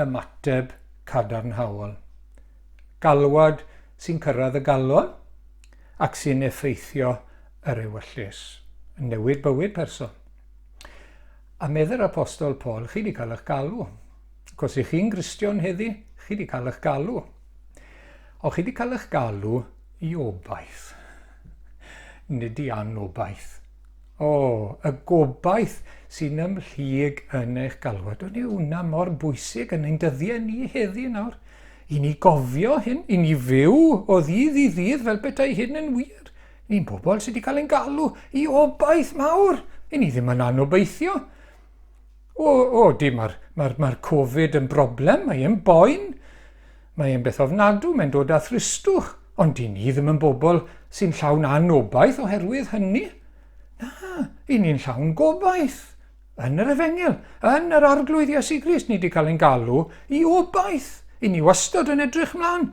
ymateb cadarnhaol. Galwad sy'n cyrraedd y galon ac sy'n effeithio yr ewyllys, yn newid bywyd person. A medde'r Apostol Paul, chi wedi cael eich galw. Ac os ych chi'n Gristion heddi, chi wedi cael eich galw. O, chi wedi cael eich galw i obaith. Nid i anobaith. O, y gobaith sy'n ymhlyg yn eich galwad. O'n i hwnna mor bwysig yn ein dyddiau ni heddi nawr. I ni gofio hyn, i ni fyw o ddydd i ddydd fel petai hyn yn wir. Ni'n bobl sydd wedi cael ein galw i obaith mawr. I ni ddim yn anobeithio. O, o, di, mae'r mae mae Covid yn broblem, mae e'n boen, mae e'n beth ofnadw, mae'n dod â thristwch, ond di ni ddim yn bobl sy'n llawn anobaith oherwydd hynny. Na, i ni'n llawn gobaith yn yr efengyl, yn yr arglwydd Iesu Grist, ni wedi cael ein galw i obaith. I ni wastad yn edrych mlaen.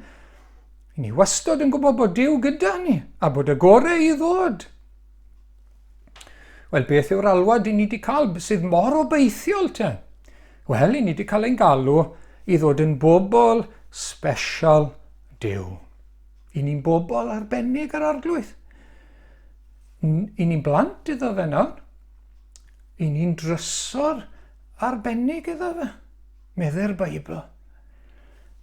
I ni wastad yn gwybod bod Duw gyda ni a bod y gorau i ddod. Wel, beth yw'r alwad i ni wedi cael sydd mor obeithiol te? Wel, i ni wedi cael ein galw i ddod yn bobl special Duw. I ni'n bobl arbennig yr arglwydd. I ni'n blant iddo fe nawr. I ni'n drysor arbennig iddo fe. Medde'r Beibl.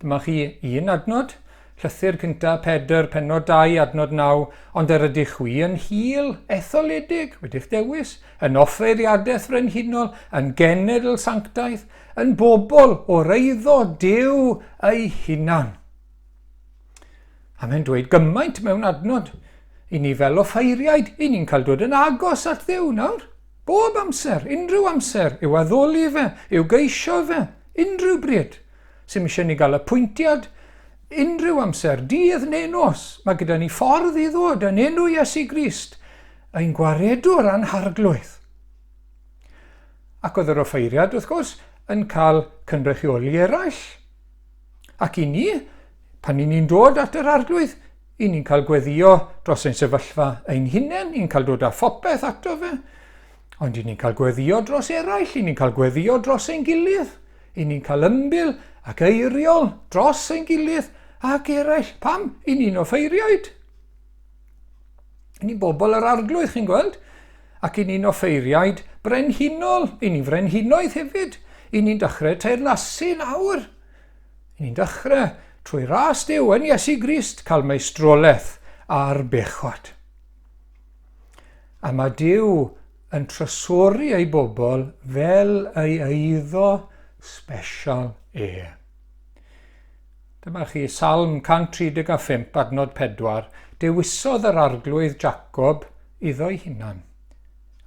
Dyma chi un adnod, llythyr cynta Pedr, pennod 2, adnod 9, ond yr ydych chwi yn hil etholedig, wedi'ch dewis, yn offeiriadaeth frenhinol, yn genedl sanctaidd, yn bobl o'r eiddo Duw ei hunan. A mae'n dweud gymaint mewn adnod. I ni fel offeiriaid, i ni'n cael dod yn agos at Dduw nawr. Bob amser, unrhyw amser, i'w addoli fe, i'w geisio fe, unrhyw bryd. Sim eisiau ni gael apwyntiad, unrhyw amser, dydd neu nos. Mae gyda ni ffordd i ddod yn enw Iesu Grist, ein gwaredwr a'n harglwydd. Ac oedd yr offeiriad, wrth gwrs, yn cael cynrychioli eraill. Ac i ni, pan i ni'n dod at yr arglwydd, i ni'n cael gweddio dros ein sefyllfa ein hunain, i'n cael dod â phopeth ato fe, ond i ni'n cael gweddio dros eraill, i ni'n cael gweddio dros ein gilydd, i ni'n cael ymbil ac eiriol dros ein gilydd ac eraill. Pam? I ni'n offeiriaid. I ni'n bobl yr arglwydd, chi'n gweld? Ac i ni'n offeiriaid brenhinol, i ni'n frenhinoedd hefyd. I ni'n dechrau teyrnasu nawr. I ni'n dechrau trwy ras Duw yn Iesu Grist cael meistrolaeth ar bechod. A mae Duw yn trysori ei bobl fel ei eiddo sbesial e. Dyma chi Salm 135, adnod 4, Dewisodd yr Arglwydd Jacob iddo'i hunan,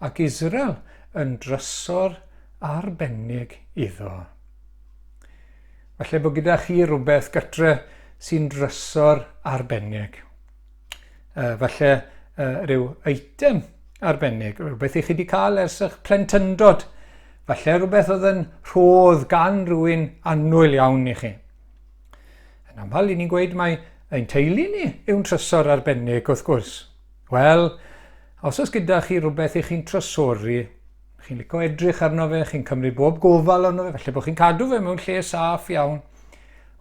ac Israel yn drysor arbennig iddo. Falle bod gyda chi rhywbeth gytre sy'n drysor arbennig. Falle rhyw eitem arbennig, rhywbeth i chi wedi cael ers eich plentyndod. Falle rhywbeth oedd yn rhodd gan rhywun annwyl iawn i chi. Yn aml, i ni'n gweud mai ein teulu ni yw'n trysor arbennig, wrth gwrs. Wel, os oes gyda chi rhywbeth i chi'n trysori, chi'n licio edrych arno fe, chi'n cymryd bob gofal arno fe, falle bod chi'n cadw fe mewn lle saff iawn.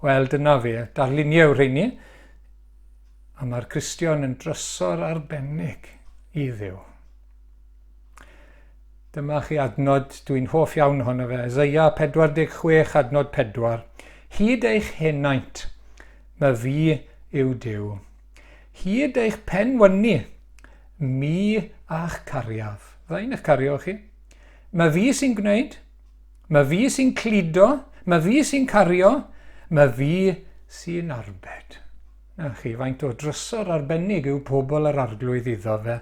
Wel, dyna fe, darluniau yw'r rheini. A mae'r Cristion yn drysor arbennig i Dduw. Dyma chi adnod dwi'n hoff iawn ohono fe, Isaiah 46 adnod 4. Hyd eich henaint, mae fi yw Duw. Hyd eich pen wyni, mi a'ch cariaf. Fydda i'n eich cario chi. Mae fi sy'n gwneud, mae fi sy'n cludo, mae fi sy'n cario, mae fi sy'n arbed. Na chi, faint o drysor arbennig yw pobl yr arglwydd iddo fe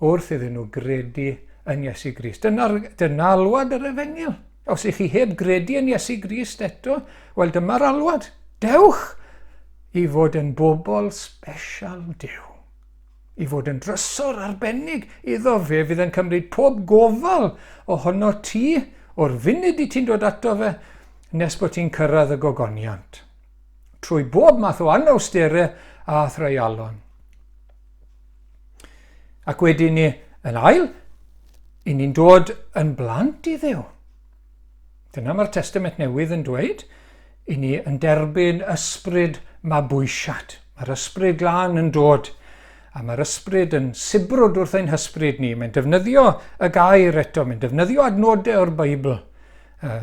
wrth iddyn nhw gredu yn Iesu Grist. Dyna, dyna alwad yr efengyl. Os ych chi heb gredu yn Iesu Grist eto, wel dyma'r alwad. Dewch i fod yn bobl special Duw. I fod yn drysor arbennig iddo fe fydd yn cymryd pob gofal ohono ti o'r funud i ti'n dod ato fe nes bod ti'n cyrraedd y gogoniant. Trwy bob math o anawsterau a threialon. Ac wedyn ni, yn ail, i ni'n dod yn blant i Dduw. Dyna mae'r Testament Newydd yn dweud, i ni yn derbyn ysbryd mabwysiad. Mae'r ysbryd glân yn dod, a mae'r ysbryd yn sibrwd wrth ein hysbryd ni. Mae'n defnyddio y gair eto, mae'n defnyddio adnodau o'r Beibl.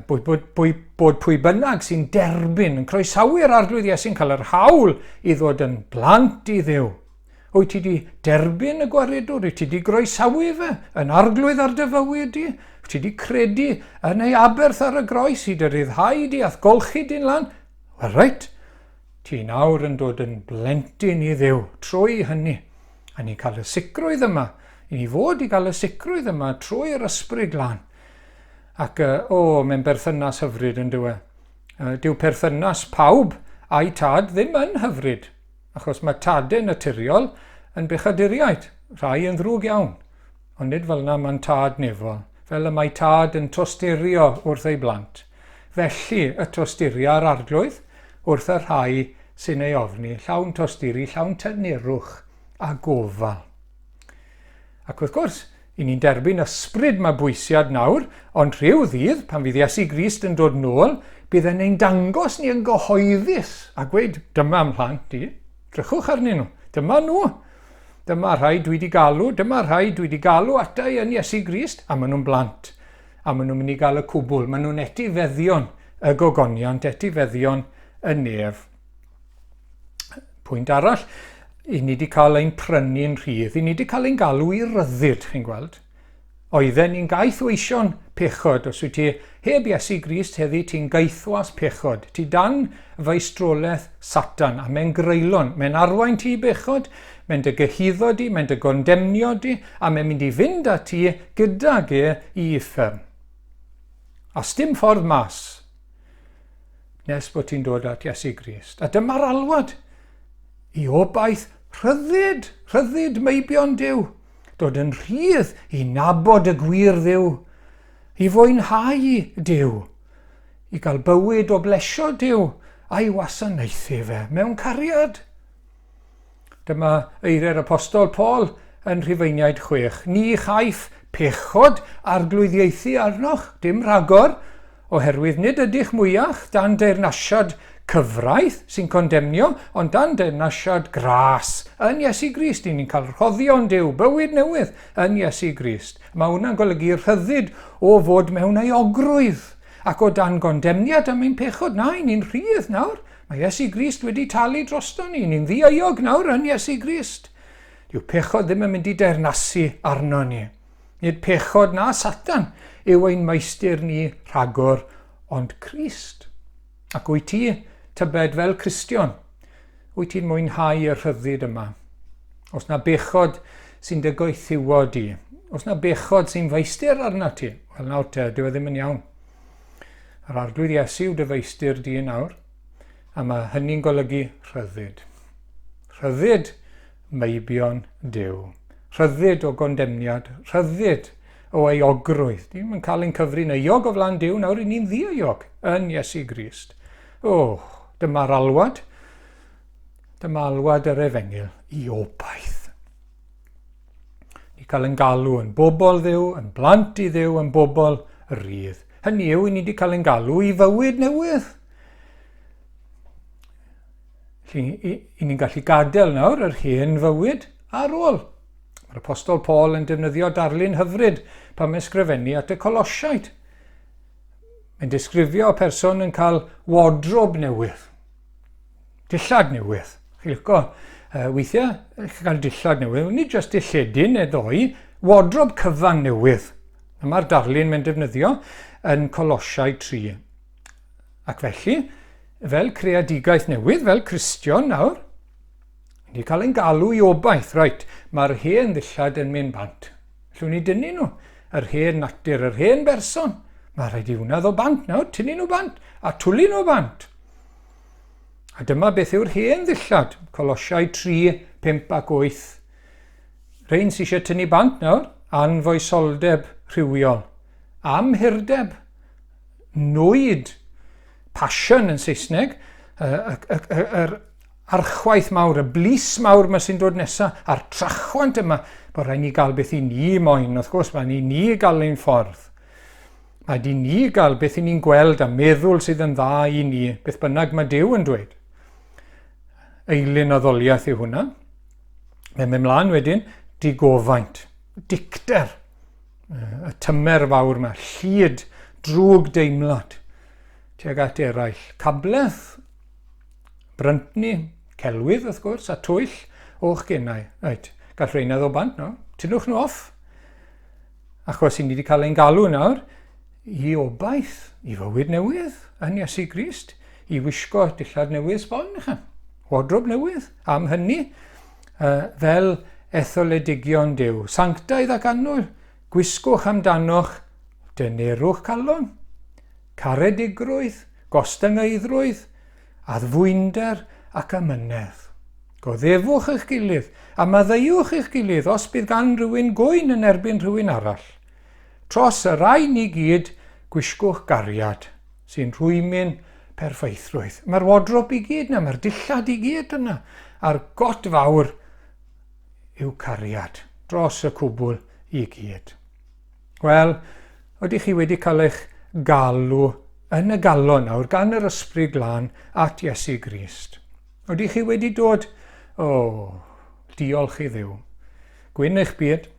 Bod, bod, bod, bod pwy bynnag sy'n derbyn, yn croesawu'r Arglwydd Iesu'n cael yr hawl i ddod yn blant i Dduw. Wyt ti wedi derbyn y gwaredwr? Wyt ti wedi groesawu fe yn arglwydd ar dy fywyd di? Wyt ti wedi credu yn ei aberth ar y groes i dy ryddhau di a'th golchi di'n lan? Wel reit, ti nawr yn dod yn blentyn i Dduw trwy hynny. A ni'n cael y sicrwydd yma, i ni fod i gael y sicrwydd yma trwy'r ysbryd glân. Ac, o, oh, mae'n berthynas hyfryd yn dyw e. Dyw perthynas pawb a'i tad ddim yn hyfryd, achos mae tadau naturiol yn bechaduriaid, rhai yn ddrwg iawn. Ond nid fel yna mae'n tad nefol, fel y mae tad yn tosturio wrth ei blant. Felly y tosturia'r arglwydd wrth y rhai sy'n ei ofni, llawn tosturi, llawn tynerwch a gofal. Ac wrth gwrs, i ni'n derbyn ysbryd mabwysiad nawr, ond rhyw ddydd, pan fydd Iesu Grist yn dod nôl, bydd e'n ein dangos ni yn gyhoeddus a gweud, dyma mhlant i, drychwch arnyn nhw, dyma nhw, dyma rhai dwi wedi galw, dyma rhai dwi wedi galw ata i yn Iesu Grist, a maen nhw'n blant, a maen nhw'n mynd i gael y cwbl, maen nhw'n etifeddion y gogoniant etifeddion y nef. Pwynt arall, i ni wedi cael ein prynu'n rhydd, i ni wedi cael ein galw i ryddid, chi'n gweld. Oedden ni'n gaethweision pechod. Os wyt ti heb Iesu Grist heddi, ti'n gaethwas pechod. Ti dan feistrolaeth Satan, a mae'n greulon. Mae'n arwain ti i bechod, mae'n dy gyhuddo di, mae'n dy gondemnio di, a mae'n mynd i fynd â ti gydag e i uffern. A sdim ffordd mas nes bod ti'n dod at Iesu Grist. A dyma'r alwad i obaith rhyddid, rhyddid meibion Duw. Dod yn rhydd i nabod y gwir Dduw, i fwynhau Duw, i gael bywyd o blesio Duw a'i wasanaethu fe mewn cariad. Dyma eiriau'r apostol Paul yn Rhufeiniaid 6. Ni chaiff pechod arglwyddiaethu arnoch, dim rhagor, oherwydd nid ydych mwyach dan deyrnasiad cyfraith sy'n condemnio, ond dan deyrnasiad gras yn Iesu Grist. Ni'n ni'n cael rhoddion Duw, bywyd newydd yn Iesu Grist. Mae hwnna'n golygu rhyddid o fod mewn euogrwydd ac o dan gondemniad am ein pechod. Na, ni'n rhydd nawr. Mae Iesu Grist wedi talu drosto ni. Ni'n ddieuog nawr yn Iesu Grist. Dyw pechod ddim yn mynd i deyrnasu arno ni. Nid pechod na Satan yw ein meistr ni rhagor, ond Crist. Ac wyt ti, tybed, fel Cristion, wyt ti'n mwynhau y rhyddid yma? Os na bechod sy'n dy goethiwo di, os na bechod sy'n feistr arna ti, wel nawr te, dyw e ddim yn iawn. Yr Arglwydd Iesu yw dy feistr di nawr, a mae hynny'n golygu rhyddid. Rhyddid meibion Duw. Rhyddid o gondemniad, rhyddid o euogrwydd. Ni'n yn cael ein cyfri'n euog o flaen Duw, nawr i ni'n ddieuog yn Iesu Grist. O, oh, dyma'r alwad. Dyma alwad yr efengyl i obaith. Ni cael ein galw yn bobl Dduw, yn blant i Dduw, yn bobl rydd. Hynny yw, ni wedi cael ein galw i fywyd newydd. Felly, i ni'n gallu gadael nawr yr hen fywyd ar ôl. Mae'r Apostol Paul yn defnyddio darlun hyfryd pan mae'n sgrifennu at y Colosiaid. Mae'n disgrifio person yn cael wardrobe newydd, dillad newydd. Chi'n licio, weithiau, chi'n cael dillad newydd, nid jyst dilledyn neu ddoi, wardrobe cyfan newydd. Dyma'r darlun mae'n defnyddio yn Colosiaid 3. Ac felly, fel creadigaeth newydd, fel Cristion nawr, ni cael ein galw i obaith, reit, mae'r hen ddillad yn mynd bant. Llwn ni dynnu nhw, yr hen natur, yr hen berson. Mae rhaid i hwnna ddod bant nawr, tynnu nhw bant, a twlu nhw bant. A dyma beth yw'r hen ddillad, Colosiau 3, 5 ac 8. Rhain sy'n eisiau tynnu bant nawr, anfoesoldeb rhywiol, amhurdeb, nwyd, passion yn Saesneg, yr archwaith mawr, y blis mawr yma sy'n dod nesaf, a'r trachwant yma, bod rhaid ni gael beth i ni moyn, wrth gwrs, mae'n i ni gael ein ffordd. Mae di ni gael beth i ni'n gweld a meddwl sydd yn dda i ni, beth bynnag mae Duw yn dweud. Eilun addoliaeth yw hwnna. Mae'n mynd mlaen wedyn, digofaint, dicter, y tymer fawr yma, llid, drwg deimlad tuag at eraill. Cabledd, bryntni, celwydd wrth gwrs, a twyll o'ch genau. Right. Gall rheina ddod bant no. Tynnwch nhw off. Achos i ni wedi cael ein galw nawr i obaith, i fywyd newydd yn Iesu Grist, i wisgo dillad newydd sbon, wardrobe newydd. Am hynny, fel etholedigion Duw, sanctaidd ac annwyl, gwisgwch amdanoch dynerwch calon, caredigrwydd, gostyngeiddrwydd, addfwynder ac amynedd. Goddefwch eich gilydd, a maddeuwch eich gilydd os bydd gan rywun gŵyn yn erbyn rhywun arall. Tros y rhain i gyd, gwisgwch gariad, sy'n rhwymyn perffeithrwydd. Mae'r wardrobe i gyd yna, mae'r dillad i gyd yna, a'r got fawr yw cariad dros y cwbl i gyd. Wel, ydych chi wedi cael eich galw yn y galon nawr gan yr Ysbryd Glân at Iesu Grist? Ydych chi wedi dod? O, oh, diolch i Dduw. Gwyn eich byd,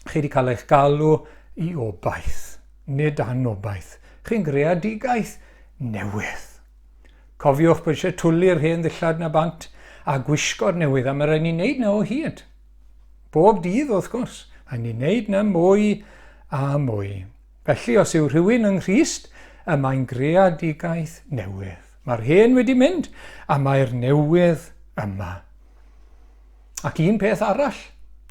chi wedi cael eich galw i obaith, nid anobaith. Chi'n greadigaeth, newydd. Cofiwch bod eisiau twlu'r hen ddillad na bant a gwisgo'r newydd, a mae rhaid ni wneud na o hyd. Bob dydd, wrth gwrs. Mae ni'n wneud na mwy a mwy. Felly, os yw rhywun yng Nghrist, y mae'n greadigaeth newydd. Mae'r hen wedi mynd, a mae'r newydd yma. Ac un peth arall,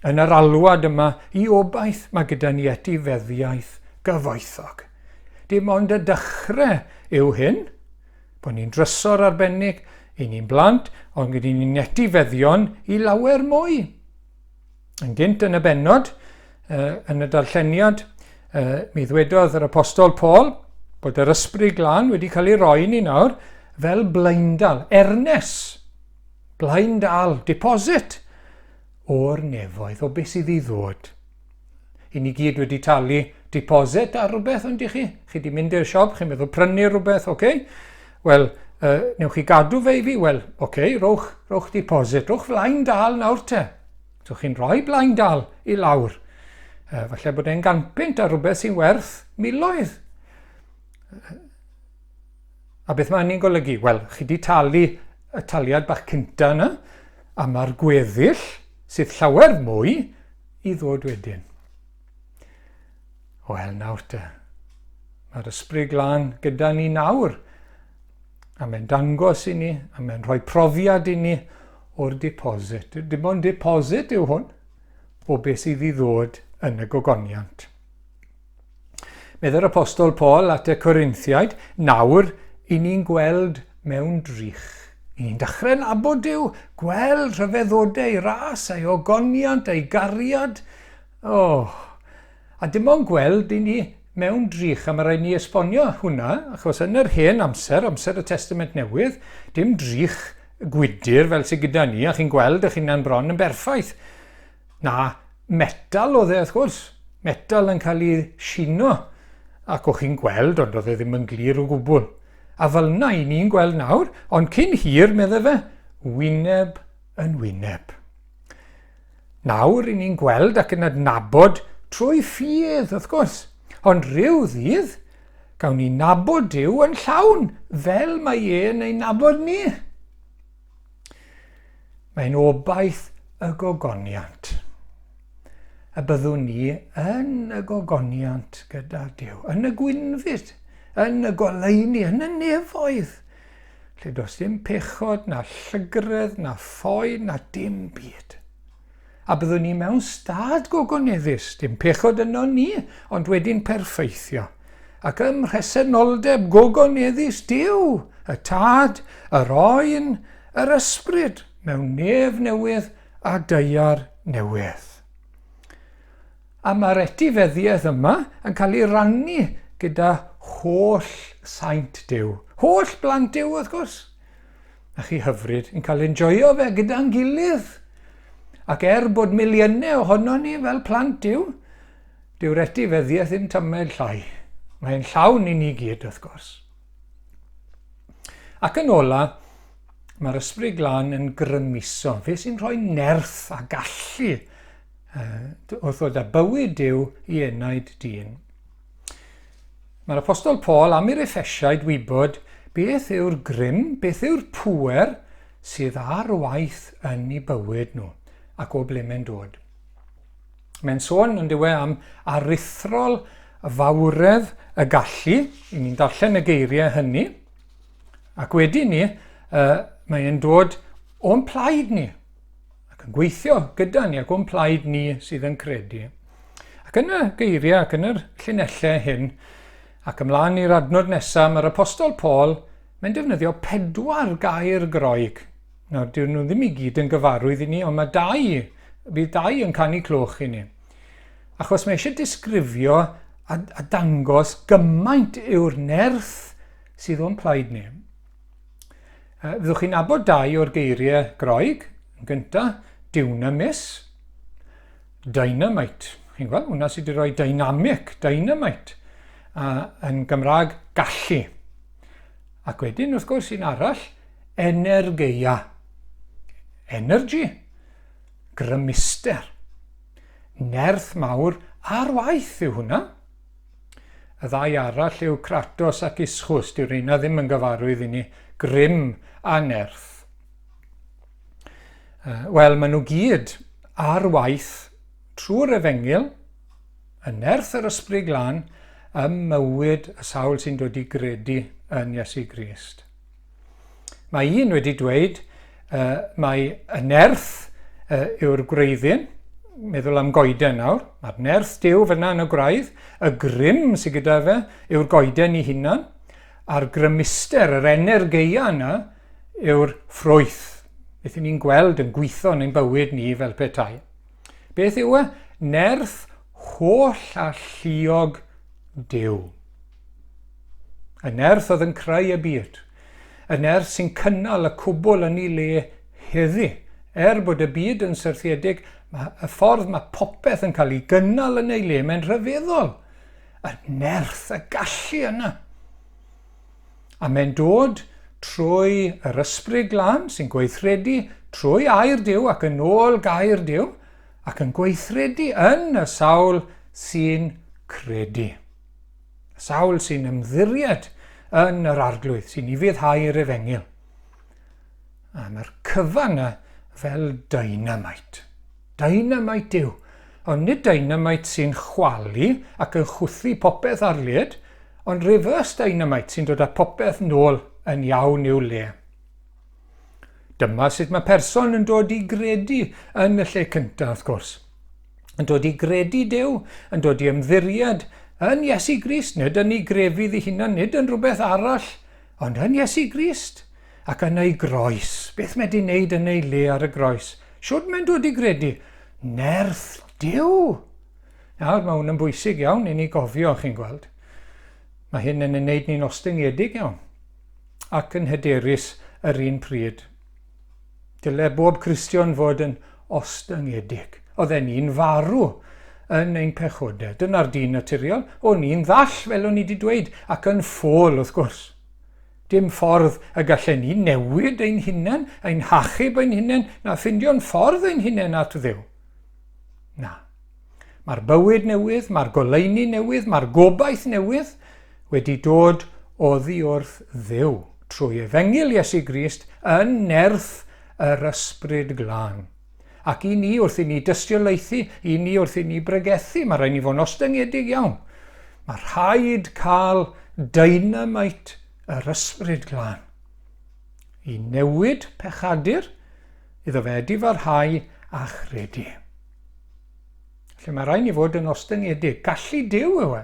yn yr alwad yma i obaith, mae gyda ni etifeddiaeth gyfoethog. Dim ond y dechrau yw hyn, bod ni'n drysor arbennig, i ni'n blant, ond gyda ni'n etifeddion i lawer mwy. Yn gynt yn y bennod, yn y darlleniad, mi ddwedodd yr apostol Paul bod yr ysbryd glân wedi cael ei roi ni nawr fel blaendal, ernes, blaendal, deposit o'r nefoedd, o beth sydd i ddod. I ni gyd wedi talu deposit ar rhywbeth, ond chi? Chi wedi mynd i'r siop, chi'n meddwl prynu rhywbeth, oce? Okay? Wel, newch chi gadw fe i fi? Wel, oce, okay, rowch, rowch deposit, rowch flaen dal nawr te. So chi'n rhoi blaen dal i lawr. Falle bod e'n ganpunt ar rhywbeth sy'n werth miloedd. A beth mae hynny'n golygu? Wel, chi wedi talu y taliad bach cynta yna, a mae'r gweddill, sydd llawer mwy, i ddod wedyn. Wel, nawr te, mae'r ysbryd glân gyda ni nawr, a mae'n dangos i ni, a mae'n rhoi profiad i ni o'r deposit. Dim ond deposit yw hwn o beth sydd i ddod yn y gogoniant. Meddai'r Apostol Paul at y Corinthiaid, nawr i ni'n gweld mewn drych. I ni'n dechrau nabod Duw, gweld rhyfeddodau ei ras, ei ogoniant, ei gariad. Oh, a dim ond gweld i ni mewn drych, a mae rhaid ni esbonio hwnna, achos yn yr hen amser, amser y Testament Newydd, dim drych gwydr fel sydd gyda ni, a chi'n gweld eich hunan bron yn berffaith. Na, metal oedd e wrth gwrs, metal yn cael ei sino, ac o'ch chi'n gweld, ond oedd e ddim yn glir o gwbl. A fel yna i ni'n gweld nawr, ond cyn hir, medde fe, wyneb yn wyneb. Nawr i ni'n gweld ac yn adnabod trwy ffydd, wrth gwrs. Ond rhyw ddydd, gawn ni nabod Duw yn llawn, fel mae e'n ei nabod ni. Mae'n obaith y gogoniant. Y byddwn ni yn y gogoniant gyda Duw, yn y gwynfyd, yn y goleuni, yn y nefoedd, lle does dim pechod, na llygredd, na phoen, na dim byd. A byddwn ni mewn stad gogoneddus, dim pechod yno ni, ond wedi'n perffeithio. Ac ym mhresenoldeb gogoneddus Duw, y Tad, yr Oen, yr Ysbryd, mewn nef newydd a daear newydd. A mae'r etifeddiaeth yma yn cael ei rannu gyda holl saint Duw. Holl blant Duw, wrth gwrs. A chi hyfryd yn cael enjoio fe gyda'n gilydd. Ac er bod miliynau ohono ni fel plant Duw, dyw'r etifeddiaeth ddim tamed llai. Mae'n llawn i ni gyd, wrth gwrs. Ac yn ola, mae'r Ysbryd Glân yn grymuso. Fe sy'n rhoi nerth a gallu wrth ddod â bywyd Duw i enaid dyn. Mae'r Apostol Paul am i'r Effesiaid wybod beth yw'r grym, beth yw'r pŵer sydd ar waith yn eu bywyd nhw ac o ble mae'n dod. Mae'n sôn yn diwe am aruthrol fawredd y gallu, i ni'n darllen y geiriau hynny, ac wedyn ni, mae'n dod o'n plaid ni, ac yn gweithio gyda ni ac o'n plaid ni sydd yn credu. Ac yn y geiriau ac yn yr llinellau hyn, ac ymlaen i'r adnod nesaf, mae'r Apostol Paul, mae'n defnyddio pedwar gair Groeg. Nawr, dyn nhw ddim i gyd yn gyfarwydd i ni, ond mae dau, bydd dau yn canu clwch i ni. Achos mae eisiau disgrifio a, a dangos gymaint yw'r nerth sydd o'n plaid ni. Fyddwch chi'n nabod dau o'r geiriau Groeg. Yn gyntaf, dunamis, dynamite. Chi'n gweld, hwnna sydd wedi rhoi dynamic, dynamite. A yn Gymraeg, gallu. Ac wedyn, wrth gwrs, un arall, energeia. Energy. Grymuster. Nerth mawr ar waith yw hwnna. Y ddau arall yw Kratos ac Ischus, dyw'r rheina ddim yn gyfarwydd i ni, grym a nerth. Wel, maen nhw gyd ar waith trwy'r efengyl, y nerth yr ysbryd glân, ym mywyd y sawl sy'n dod i gredu yn Iesu Grist. Mae un wedi dweud uh, mae y nerth uh, yw'r gwreiddyn, meddwl am goeden nawr, mae'r nerth Duw fyna yn y gwraidd, y grym sydd gyda fe yw'r goeden i hunan, a'r grymuster, yr energeia yna, yw'r ffrwyth. Beth ni'n gweld yn gweithio yn ein bywyd ni fel petai. Beth yw e? Nerth holl alluog Duw. Y nerth oedd yn creu y byd. Y nerth sy'n cynnal y cwbl yn ei le heddi. Er bod y byd yn syrthiedig, mae y ffordd mae popeth yn cael ei gynnal yn ei le, mae'n rhyfeddol. Y nerth, y gallu yna. A mae'n dod trwy yr ysbryd glân sy'n gweithredu trwy air Duw ac yn ôl gair Duw ac yn gweithredu yn y sawl sy'n credu. Y sawl sy'n ymddiried yn yr arglwydd, sy'n ufuddhau i'r efengyl. A mae'r cyfan yna fel dynamite. Dynamite yw. Ond nid dynamite sy'n chwalu ac yn chwthu popeth ar led, ond reverse dynamite sy'n dod â popeth nôl yn iawn i'w le. Dyma sut mae person yn dod i gredu yn y lle cyntaf, wrth gwrs. Yn dod i gredu Duw, yn dod i ymddiried yn Iesu Grist, nid yn ei grefydd ei hunan, nid yn rhywbeth arall, ond yn Iesu Grist ac yn ei groes. Beth mae di wneud yn ei le ar y groes? Siwt mae'n dod i gredu? Nerth Duw! Nawr, mae hwn yn bwysig iawn i ni gofio, chi'n gweld. Mae hyn yn ei wneud ni'n ostyngedig iawn ac yn hyderus yr un pryd. Dyle bob Cristion fod yn ostyngedig. Oedden ni'n farw yn ein pechodau. Dyna'r dyn naturiol. O'n ni'n ddall, fel o'n i wedi dweud, ac yn ffôl, wrth gwrs. Dim ffordd y gallen ni newid ein hunain, ein hachub ein hunain, na ffindio'n ffordd ein hunain at Dduw. Na. Mae'r bywyd newydd, mae'r goleuni newydd, mae'r gobaith newydd wedi dod oddi wrth Dduw trwy efengyl Iesu Grist yn nerth yr Ysbryd Glân. Ac i ni wrth i ni dystiolaethu, i ni wrth i ni bregethu, mae rhaid ni fod yn ostyngedig iawn. Mae rhaid cael dynamite yr Ysbryd Glân i newid pechadur iddo fe edifarhau a chredu. Felly mae rhaid ni fod yn ostyngedig. Gallu Duw yw e.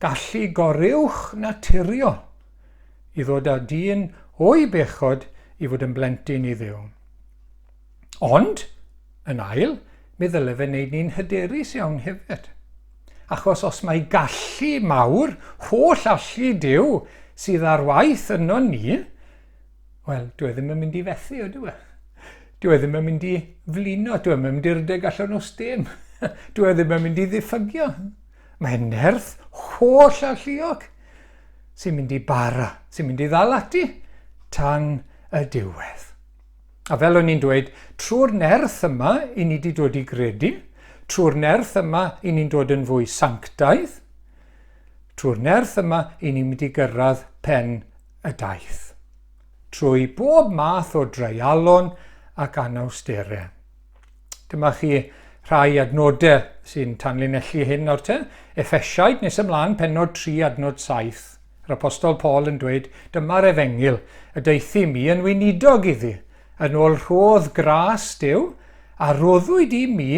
Gallu goruwch naturiol i ddod â dyn o'i bechod i fod yn blentyn i Dduw. Ond, yn ail, mi ddyle fe wneud ni'n hyderus iawn hefyd. Achos os mae gallu mawr, holl allu Duw sydd ar waith yno ni, wel, dwi e ddim yn mynd i fethu, ydw e? Dwi e ddim yn mynd i flino, dwi e ddim yn mynd i rydeg allan o stêm, dwi e ddim yn mynd i ddiffygio. Mae'n nerth holl alluog sy'n mynd i bara, sy'n mynd i ddal ati tan y diwedd. A fel o'n i'n dweud, trwy'r nerth yma i ni wedi dod i gredu, trwy'r nerth yma i ni'n dod yn fwy sanctaidd, trwy'r nerth yma i ni'n mynd i gyrraedd pen y daith. Trwy bob math o dreialon ac anawsterau. Dyma chi rhai adnodau sy'n tanlinellu hyn nawr te. Effesiaid nes ymlaen, pennod 3, adnod 7. Yr Apostol Paul yn dweud, dyma'r efengyl y deuthum mi yn weinidog iddi, yn ôl rhodd gras Duw, a roddwyd i mi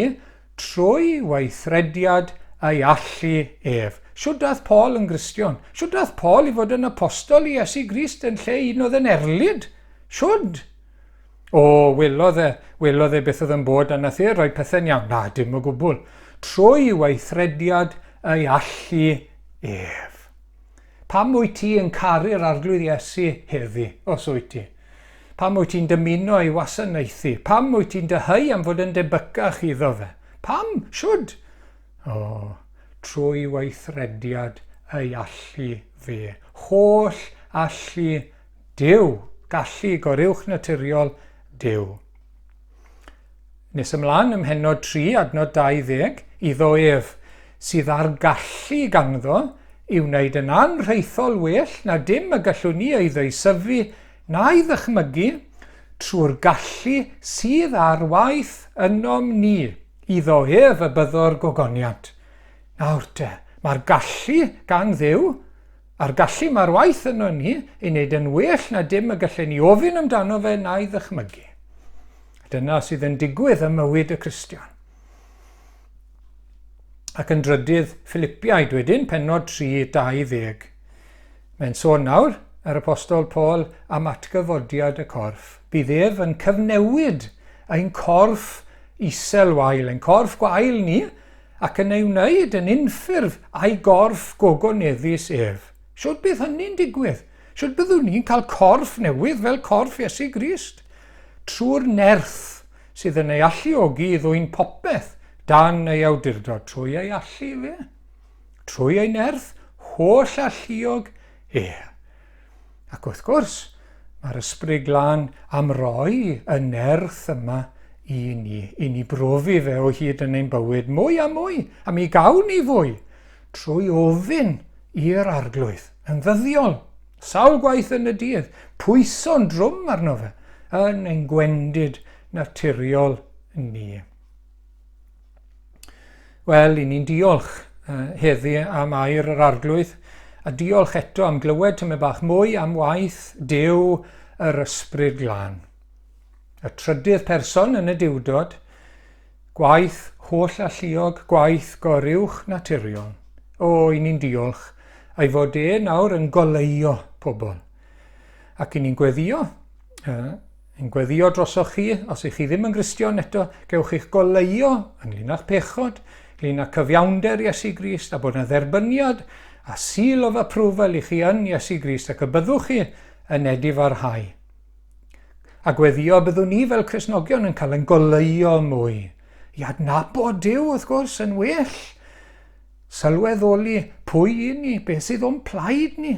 trwy weithrediad ei allu ef. Shwt daeth Paul yn Gristion? Shwt daeth Paul i fod yn apostol i Iesu Grist yn lle un oedd yn erlid? Shwd? O, welodd e, welodd e beth oedd yn bod a nath e roi pethau'n iawn. Na, dim o gwbl. Trwy weithrediad ei allu ef. Pam wyt ti yn caru'r Arglwydd Iesu heddi, os wyt ti? Pam wyt ti'n dymuno ei wasanaethu? Pam wyt ti'n dyheu am fod yn debycach iddo fe? Pam? Shwd? O, trwy weithrediad ei allu fe. Holl allu Duw, gallu goruwchnaturiol Duw. Nes ymlaen ym mhennod 3, adnod 20, iddo ef, sydd â'r gallu ganddo i wneud yn anrhaethol well na dim y gallwn ni ei ddeisyfu na'i ddychmygu, trwy'r gallu sydd ar waith ynom ni, iddo ef y byddo'r gogoniant. Nawr te, mae'r gallu gan Dduw, a'r gallu mae'r waith yno ni, ei wneud yn well na dim y gallen ni ofyn amdano fe na'i ddychmygu. Dyna sydd yn digwydd ym mywyd y Cristion. Ac yn drydydd, Philipiaid wedyn, pennod 3, 20. Mae'n sôn nawr, yr Apostol Paul, am atgyfodiad y corff. Bydd ef yn cyfnewid ein corff isel wael, ein corff gwael ni, ac yn ei wneud yn unffurf a'i gorff gogoneddus ef. Shwt bydd hynny'n digwydd? Shwt byddwn ni'n cael corff newydd fel corff Iesu Grist? Trwy'r nerth sydd yn ei alluogi i ddwyn popeth dan ei awdurdod trwy ei allu fe, trwy ei nerth holl alluog e. Ac wrth gwrs, mae'r Ysbryd Glân am roi y nerth yma i ni, i ni brofi fe o hyd yn ein bywyd mwy a mwy, a mi gawn ni fwy, trwy ofyn i'r Arglwydd yn ddyddiol. Sawl gwaith yn y dydd, pwyso'n drwm arno fe, yn ein gwendid naturiol ni. Wel, i ni'n diolch heddi am air yr Arglwydd, a diolch eto am glywed tymed bach mwy am waith Duw yr Ysbryd Glân. Y trydydd person yn y Duwdod, Gwaith holl alluog, gwaith goruwch naturiol. O, i ni'n diolch, a'i fod e nawr yn goleuo pobl. Ac i ni'n gweddio, yn gweddio drosoch chi, os ych chi ddim yn Gristion eto, gewch chi'ch goleuo ynglyn â'ch pechod, ynglyn â cyfiawnder Iesu Grist, a bod yna dderbyniad a seal of approval i chi yn Iesu Grist, ac y byddwch chi yn edifarhau. A gweddio byddwn ni fel Cristnogion yn cael ein goleuo mwy i adnabod Duw, wrth gwrs, yn well. Sylweddoli pwy i ni, beth sydd o'n plaid ni,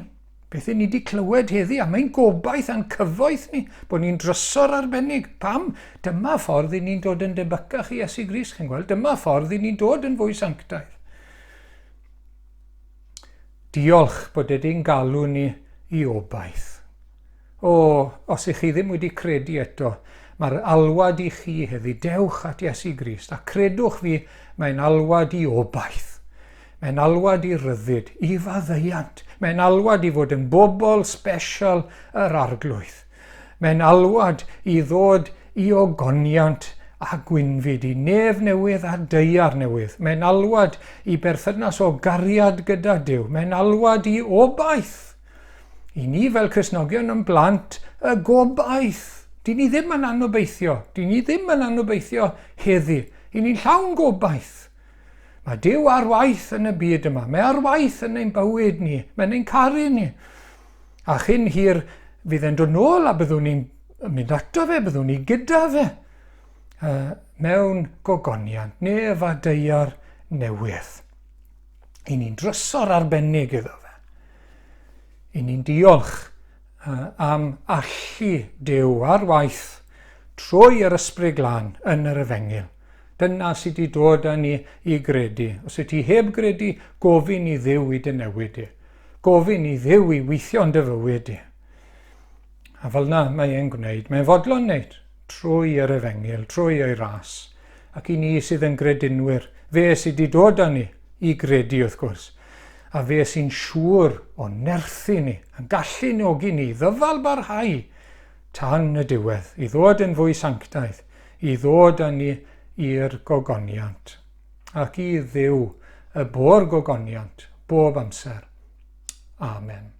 beth i ni wedi clywed heddi, am ein gobaith a'n cyfoeth ni, bod ni'n drysor arbennig. Pam? Dyma ffordd i ni'n dod yn debycach i Iesu Grist, chi'n gweld? Dyma ffordd i ni'n dod yn fwy sanctaidd. Diolch bod edi'n galw ni i obaith. O, os ych chi ddim wedi credu eto, mae'r alwad i chi heddi, dewch at Iesu Grist, a credwch fi, mae'n alwad i obaith. Mae'n alwad i ryddid, i faddeuant. Mae'n alwad i fod yn bobl special yr Arglwydd. Mae'n alwad i ddod i ogoniant a gwynfyd, i nef newydd a daear newydd. Mae'n alwad i berthynas o gariad gyda Duw. Mae'n alwad i obaith. I ni fel Cristnogion yn blant y gobaith. Dyn ni ddim yn anobeithio. Dyn ni ddim yn anobeithio heddi. I ni'n llawn gobaith. Mae Duw ar waith yn y byd yma. Mae ar waith yn ein bywyd ni. Mae'n ein caru ni. A chyn hir fydd e'n dod nôl a byddwn ni'n mynd ato fe, byddwn ni gyda fe. Mewn gogoniant, nef a daear newydd. I ni'n drysor arbennig iddo fe. I ni'n diolch am allu Duw ar waith trwy yr Ysbryd Glân yn yr Efengyl. Dyna sydd wedi dod â ni i gredu. Os wyt ti heb gredu, gofyn i Dduw i dy newid di. Gofyn i Dduw i weithio yn dy fywyd di. A fel yna mae e'n gwneud. Mae'n fodlon wneud trwy yr efengyl, trwy ei ras. Ac i ni sydd yn gredinwyr, fe sydd wedi dod â ni i gredu wrth gwrs. A fe sy'n siŵr o nerthu ni, yn gallu nogi ni, ddyfal barhau tan y diwedd, i ddod yn fwy sanctaidd, i ddod â ni i'r gogoniant. Ac i Dduw y bo'r gogoniant bob amser. Amen.